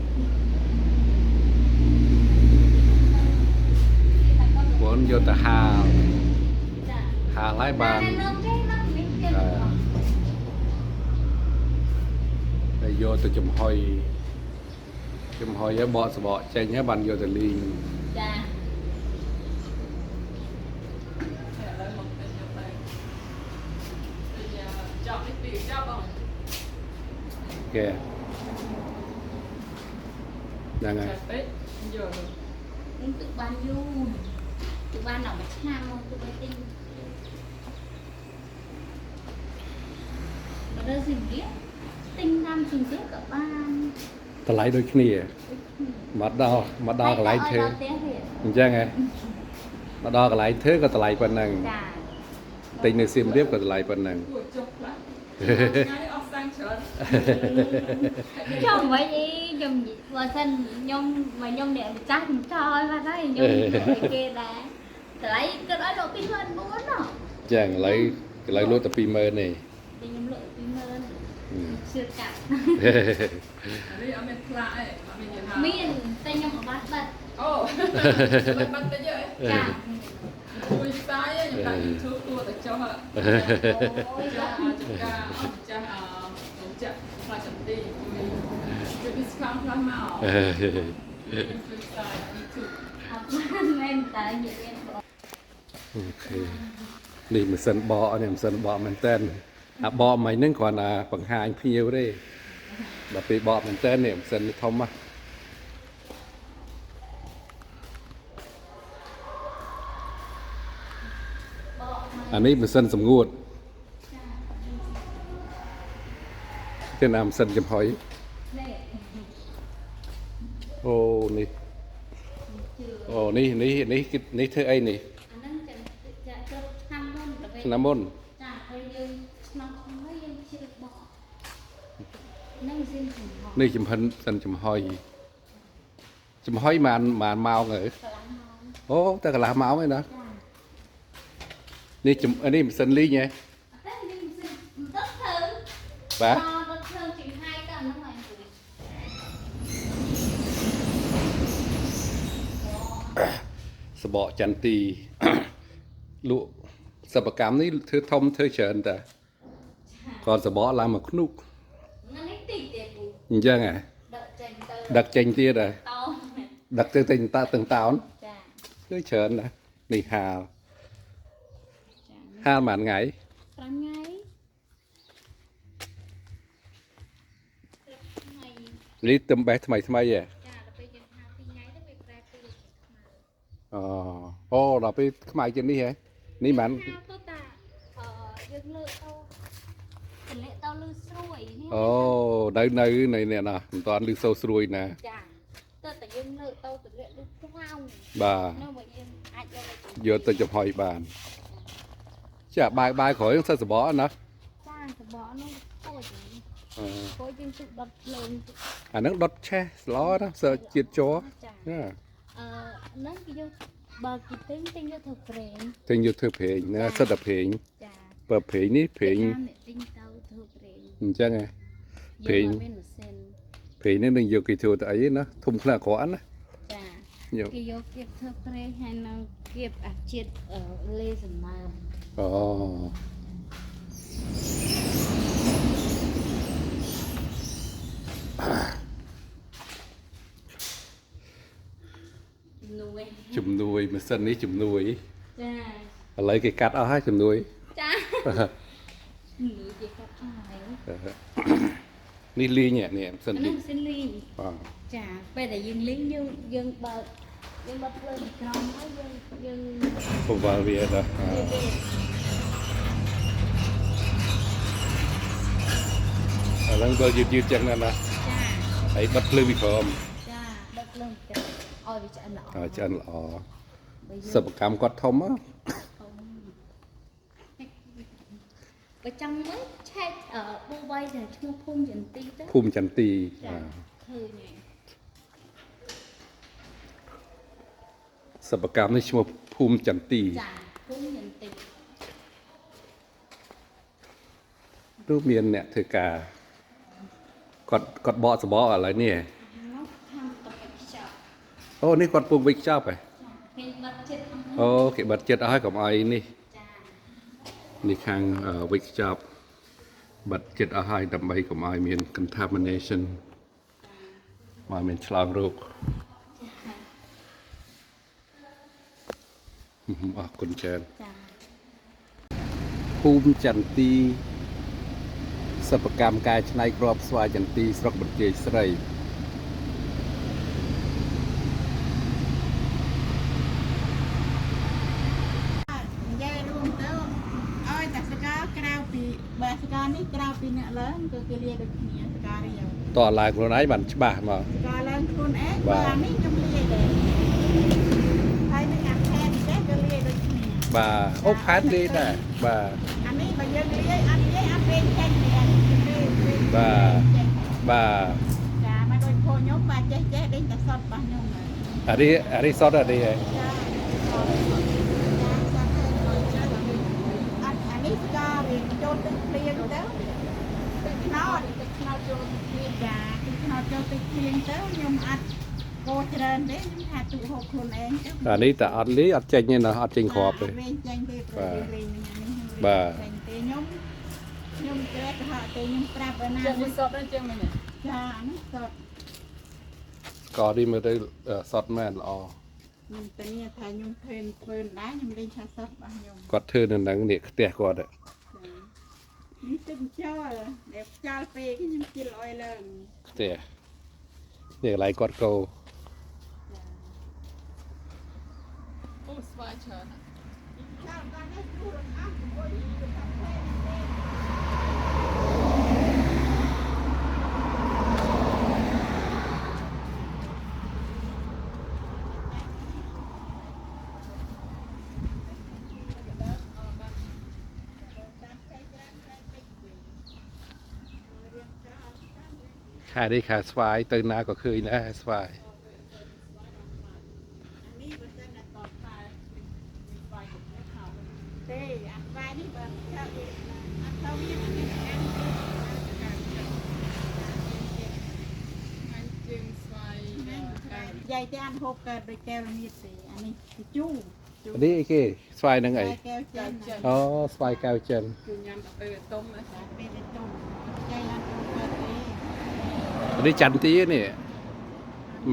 យកទៅហាល ចា ហាលហើយបាន តែនៅគេនៅមានគេទាំងអស់ ហើយយកទៅចំហុយចំហុយហើយបកសបកចេញហើយបានយកទៅលីង ចា ឥឡូវមកទិញយកទៅទិញចប់នេះពីចប់បង គេហ្នឹងហើយ ចាពេកយក នឹងទឹកបានយូរទឹកបានដល់មួយឆ្នាំមកទឹកបីទិញបើដល់សៀមរាបទិញតាមសៀមរាបក៏បាន តម្លៃដូចគ្នាមកដល់មកដល់កន្លែងធ្វើ ដល់ផ្ទះទៀត អញ្ចឹងហ៎មកដល់កន្លែងធ្វើក៏តម្លៃប៉ុណ្ណឹង ចា ទិញនៅសៀមរាបក៏តម្លៃប៉ុណ្ណឹង គួរចុះខ្លះថ្ងៃអស់សាំងច្រើន ចង់មិនអីខ្ញុំបើសិនខ្ញុំមកខ្ញុំអ្នកម្ចាស់ខ្ញុំចោលបាត់ហើយខ្ញុំឲ្យគេដែរតម្លៃគិតឲ្យលក់24000ណោះ ចឹងឥឡូវឥឡូវលក់តែ20000ទេ តែខ្ញុំលក់20000ជឿកាត់ នេះអត់មានផ្លាកទេអត់មានយីហោ មានតែខ្ញុំអត់បានបិទ អូមិនបាត់តិចទេ ចា ជួយផ្សាយខ្ញុំដាក់ YouTube គួរតែចុះ អូយ ចាស់ចំការអស់ចាស់អរចាស់ផ្លាកចន្ទីជួយជួយ discount ខ្លះមកជួយផ្សាយ YouTube អត់បានមែនតើនិយាយមានបង OK នេះម៉ាស៊ីនបកនេះម៉ាស៊ីនបកមែនតើអាបកមិញហ្នឹងគ្រាន់តែបង្ហាញភ្ញៀវទេដល់ពេលបកមែនតើនេះម៉ាស៊ីននេះធំណាស់ បកមក អានេះម៉ាស៊ីនសម្ងួតគេណាម៉ាស៊ីនចំហុយ នេះ អូនេះ ជឿ អូនេះនេះនេះគេនេះធ្វើអីនេះ អាហ្នឹងចាចាគ្រប់ឆ្នាំមុនទៅពេល ឆ្នាំមុន ចាពេលយើងឆ្នាំថ្មីយើងជឿបកហ្នឹងស៊ីនចំហ នេះចំហិនសិនចំហុយចំហុយម៉ានម៉ានម៉ោងហ៎ កន្លះម៉ោង អូតែកន្លះម៉ោងឯណា ចា នេះចំនេះម៉ាស៊ីនលីងហ៎ អត់ទេនេះមិនស៊ីមិនទៅធ្វើ បាទ ដល់ទៅធ្វើជាងហើយទៅអាហ្នឹងហើយ សបកចន្ទី លក់សិប្បកម្មនេះធ្វើធំធ្វើច្រើនតាគាត់សបកឡើងមកខ្នុក ហ្នឹងនេះតិចទេពូ អញ្ចឹងហ៎ ដឹកចេញទៅ ដឹកចេញទៀតហ៎ តោ ដឹកទៅទិញតាទាំងតោន ចា គឺច្រើនណាស់នេះហាល ចា ហាលប៉ុន្មានថ្ងៃ 5ថ្ងៃថ្ងៃ នេះទឹមបេះថ្មីថ្មីហ៎ ចាដល់ពេលយើងហាល2ថ្ងៃទៅវាប្រែពណ៌ជាខ្មៅ អូអូដល់ពេលខ្មៅជាងនេះហ៎នេះមិន ហាលទៅតាអឺយើងលើកទៅទម្លាក់ទៅលឺស្រួយនេះ អូនៅនៅនៅនេះណាមិនតាន់ឮសូរស្រួយណា ចាទៅតែយើងលើកទៅទម្លាក់លឺខ្លោង បាទ នៅមកយើងអាចយកទៅ យកទៅចំហុយបានចាបាយបាយក្រោយសិតសបកណា ចាសបកនោះខូច អឺ ខូចយើងទុកដុតភ្លើងទុក អាហ្នឹងដុតឆេះស្លោណាសើជាតិជ័រ ចា ណា អឺហ្នឹងគេយកបើគេទិញទិញយកធ្វើប្រេង ទិញយកធ្វើប្រេងណាសិតតែប្រេង ចា បើប្រេងនេះប្រេង គេថាអ្នកទិញទៅធ្វើប្រេង អញ្ចឹងហ៎ ប្រេង យើងអត់មានម៉ាស៊ីន ប្រេងនេះនឹងយកគេធ្វើទៅអីណាធំខ្លះក្រក់ណា ចា យក គេយកគៀបធ្វើប្រេងហើយនឹងគៀបអាជាតិអឺលេសំណើម អូ នួយ ជំនួយម៉ាស៊ីននេះជំនួយ ចា ឥឡូវគេកាត់អស់ហើយជំនួយ ចានួយគេកាត់ហើយ នេះលីងនេះម៉ាស៊ីន អាហ្នឹង លីង ម៉ាស៊ីនលីង បាទ ចាពេលដែលយើងលីងយើងយើងបើកយើងបើកភ្លើងពីក្រោមហើយយើងយើង ពវល់វាដល់ វាវា ឥឡូវក៏យឺតយឺតចឹងណាស់ណា ចា ហើយបិទភ្លើងពីក្រោម ចាដឹកភ្លើងពីក្រោមឲ្យវាឆ្អិនល្អ ឲ្យឆ្អិនល្អ បើយើង សិប្បកម្មគាត់ធំហ៎ ធំបើចង់មើលឆែកអឺប៊ូវៃដែលឈ្មោះភូមិចន្ទីទៅ ភូមិចន្ទី ចា បាទ ឃើញហើយ សិប្បកម្មនេះឈ្មោះភូមិចន្ទី ចាភូមិចន្ទី ឬមានអ្នកធ្វើការគាត់គាត់បកសបកឥឡូវនេះ នោះខាងតបខ្ចប់ អូនេះគាត់ពងវិចខ្ចប់ហ៎ ចាឃើញបាត់ចិត្ត អូគេបិទចិត្តអស់ហើយកុំអោយនេះ ចា នេះខាងវេចខ្ចប់បិទចិត្តអស់ហើយដើម្បីកុំឲ្យមាន contamination មកមានឆ្លងរោគអរគុណច្រើន ចា ភូមិចន្ទីសិប្បកម្មកែច្នៃគ្រាប់ស្វាយចន្ទីស្រុកបន្ទាយស្រី និយាយរួមទៅឲ្យតែស្ករក្រៅពីបើស្ករនេះក្រៅពីអ្នកឡើងគឺគេលាយដូចគ្នាស្កររាវ តឡើងខ្លួនឯងបានច្បាស់មក ស្ករឡើងខ្លួនឯង បាទ បើអានេះខ្ញុំលាយដែរហើយនឹងអាផែនចេះក៏លាយដូចគ្នា បាទអូផានលេដែរបាទ អានេះបើយើងលាយអត់លាយអត់ពេញចេញទេអានេះគេពេញ បាទ បាទ ចាមកដូចពួកខ្ញុំបាទចេះចេះដេញតែសតរបស់ខ្ញុំហើយ អានេះអានេះសតអានេះហ៎ ចាសតចាសតហើយចាអត់អានេះស្ករវាចូលទឹកភ្លៀងទៅទឹកខ្នោតទឹកខ្នោតចូលទឹកភ្លៀងចាទឹកខ្នោតចូលទឹកភ្លៀងទៅខ្ញុំអត់កោច្រើនទេខ្ញុំថាទូហូបខ្លួនឯងទៅ អានេះតែអត់លីអត់ចេញទេណាអត់ចេញគ្រាប់ទេ វិញចេញទេព្រោះ បាទ វាលេងអានេះខ្ញុំ បាទ ចេញទេខ្ញុំខ្ញុំត្រេកកុហកទេខ្ញុំប្រាប់ឲ្យណា ចឹងវាសតហ្នឹងចឹងមែនទេ ចាអានេះសត ស្ករនេះមើលទៅសតមែនល្អ ខ្ញុំតានីថាខ្ញុំធ្វើធ្វើដែរខ្ញុំលេងឆាសតរបស់ខ្ញុំ គាត់ធ្វើនៅហ្នឹងនេះផ្ទះគាត់ហ៎ នេះទឹកចោលដែលខ្យល់ពេកខ្ញុំជិលអុយឡើង ផ្ទះនេះកន្លែងគាត់កោ អូស្វាយច្រើនណាស់ ចោលដល់នេះជួរអស់ជាមួយទៅកាហ្វេទេ ខែនេះខែស្វាយទៅណាក៏ឃើញដែរស្វាយ នេះបើសិនតែតបផ្លែទេអាស្វាយនេះបើឆៅវាអត់ទៅវាអានេះអានេះ ថ្ងៃជើងស្វាយកា យាយទេអានហូបកើតដូចកែវល្មៀតទេអានេះគឺជូរ នេះអីគេស្វាយហ្នឹងអី កែវចិនណា អូស្វាយកែវចិន គឺញ៉ាំដល់ពេលវាទុំណា ចាពេលទៅទុំយាយអានហូបកើតទេ នេះចន្ទីនេះ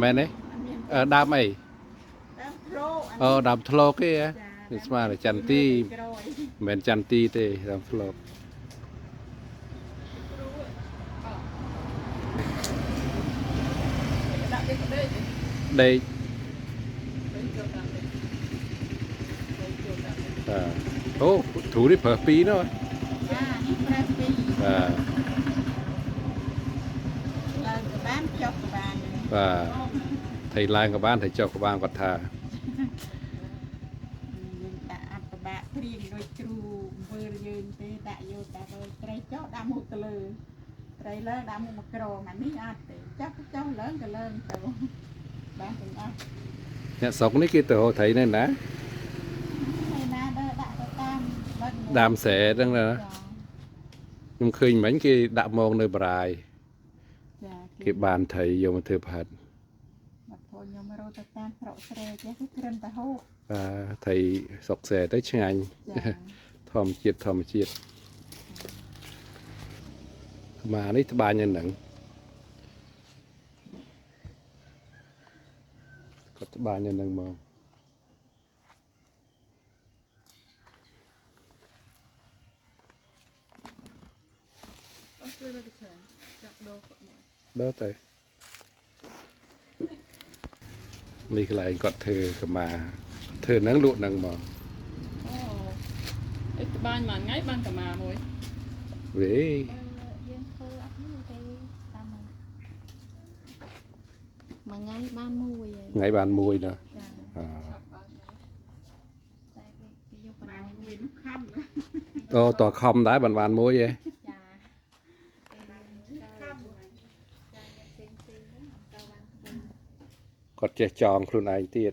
មែនទេ អត់មាន អឺដើមអី ដើមធ្លោ អូដើមធ្លោកទេហ៎នេះស្មានតែចន្ទី ក្រោយ មិនមែនចន្ទីទេដើមធ្លោក ដាក់វាក្ដេក ដេក ទៅចូលតាមដេកទៅចូលតាមដេក បាទអូទ្រូនេះប្រើពីរនោះ ចានេះប្រើពីរ បាទ ឡើងក៏បានចុះក៏បាន បាទថៃឡើងក៏បានថៃចុះក៏បានគាត់ថា យើងដាក់អត់ប្របាក់ព្រៀងដូចគ្រូមើលយើងទេដាក់យកតែបើត្រីចុះដាក់មុខទៅលើត្រីឡើងដាក់មុខមកក្រមអានេះអត់ទេចុះក៏ចុះឡើងក៏ឡើងទៅបានទាំងអស់ អ្នកស្រុកនេះគេទៅរកត្រីនៅណា ហើយណាដើរដាក់ទៅតាមបឹង ដើមស្រែហ្នឹងណាខ្ញុំឃើញមិញគេដាក់មងនៅបារាយ ចា គេបានត្រីយកមកធ្វើប្រហិត មកធូនខ្ញុំរត់ទៅតាមស្រុកស្រែចេះគឺគ្រិនតែហូប បាទត្រីស្រុកស្រែទៅឆ្ងាញ់ ចា ធម្មជាតិធម្មជាតិកម្មានេះត្បាញនៅហ្នឹងគាត់ត្បាញនៅហ្នឹងមក អូជួយមកច្រើនចាប់ដូរគាត់មក ដល់ទៅនេះកន្លែងគាត់ធ្វើកម្មាធ្វើហ្នឹងលក់ហ្នឹងមក អូអីត្បាញមួយថ្ងៃបានកម្មាមួយ វេ យើងធ្វើអត់នេះទេតាមមួយថ្ងៃបានមួយហើយ ថ្ងៃបានមួយណា ចា អ ចាប់បាន តែគេយកបណ្ បាន ដោយ មួយនោះខំណា អូតខំដែរបានបានមួយឯង ចា ខំ ចាផ្សេងផ្សេងហ្នឹងអត់ទៅបានធ្វើ គាត់ចេះចងខ្លួនឯងទៀត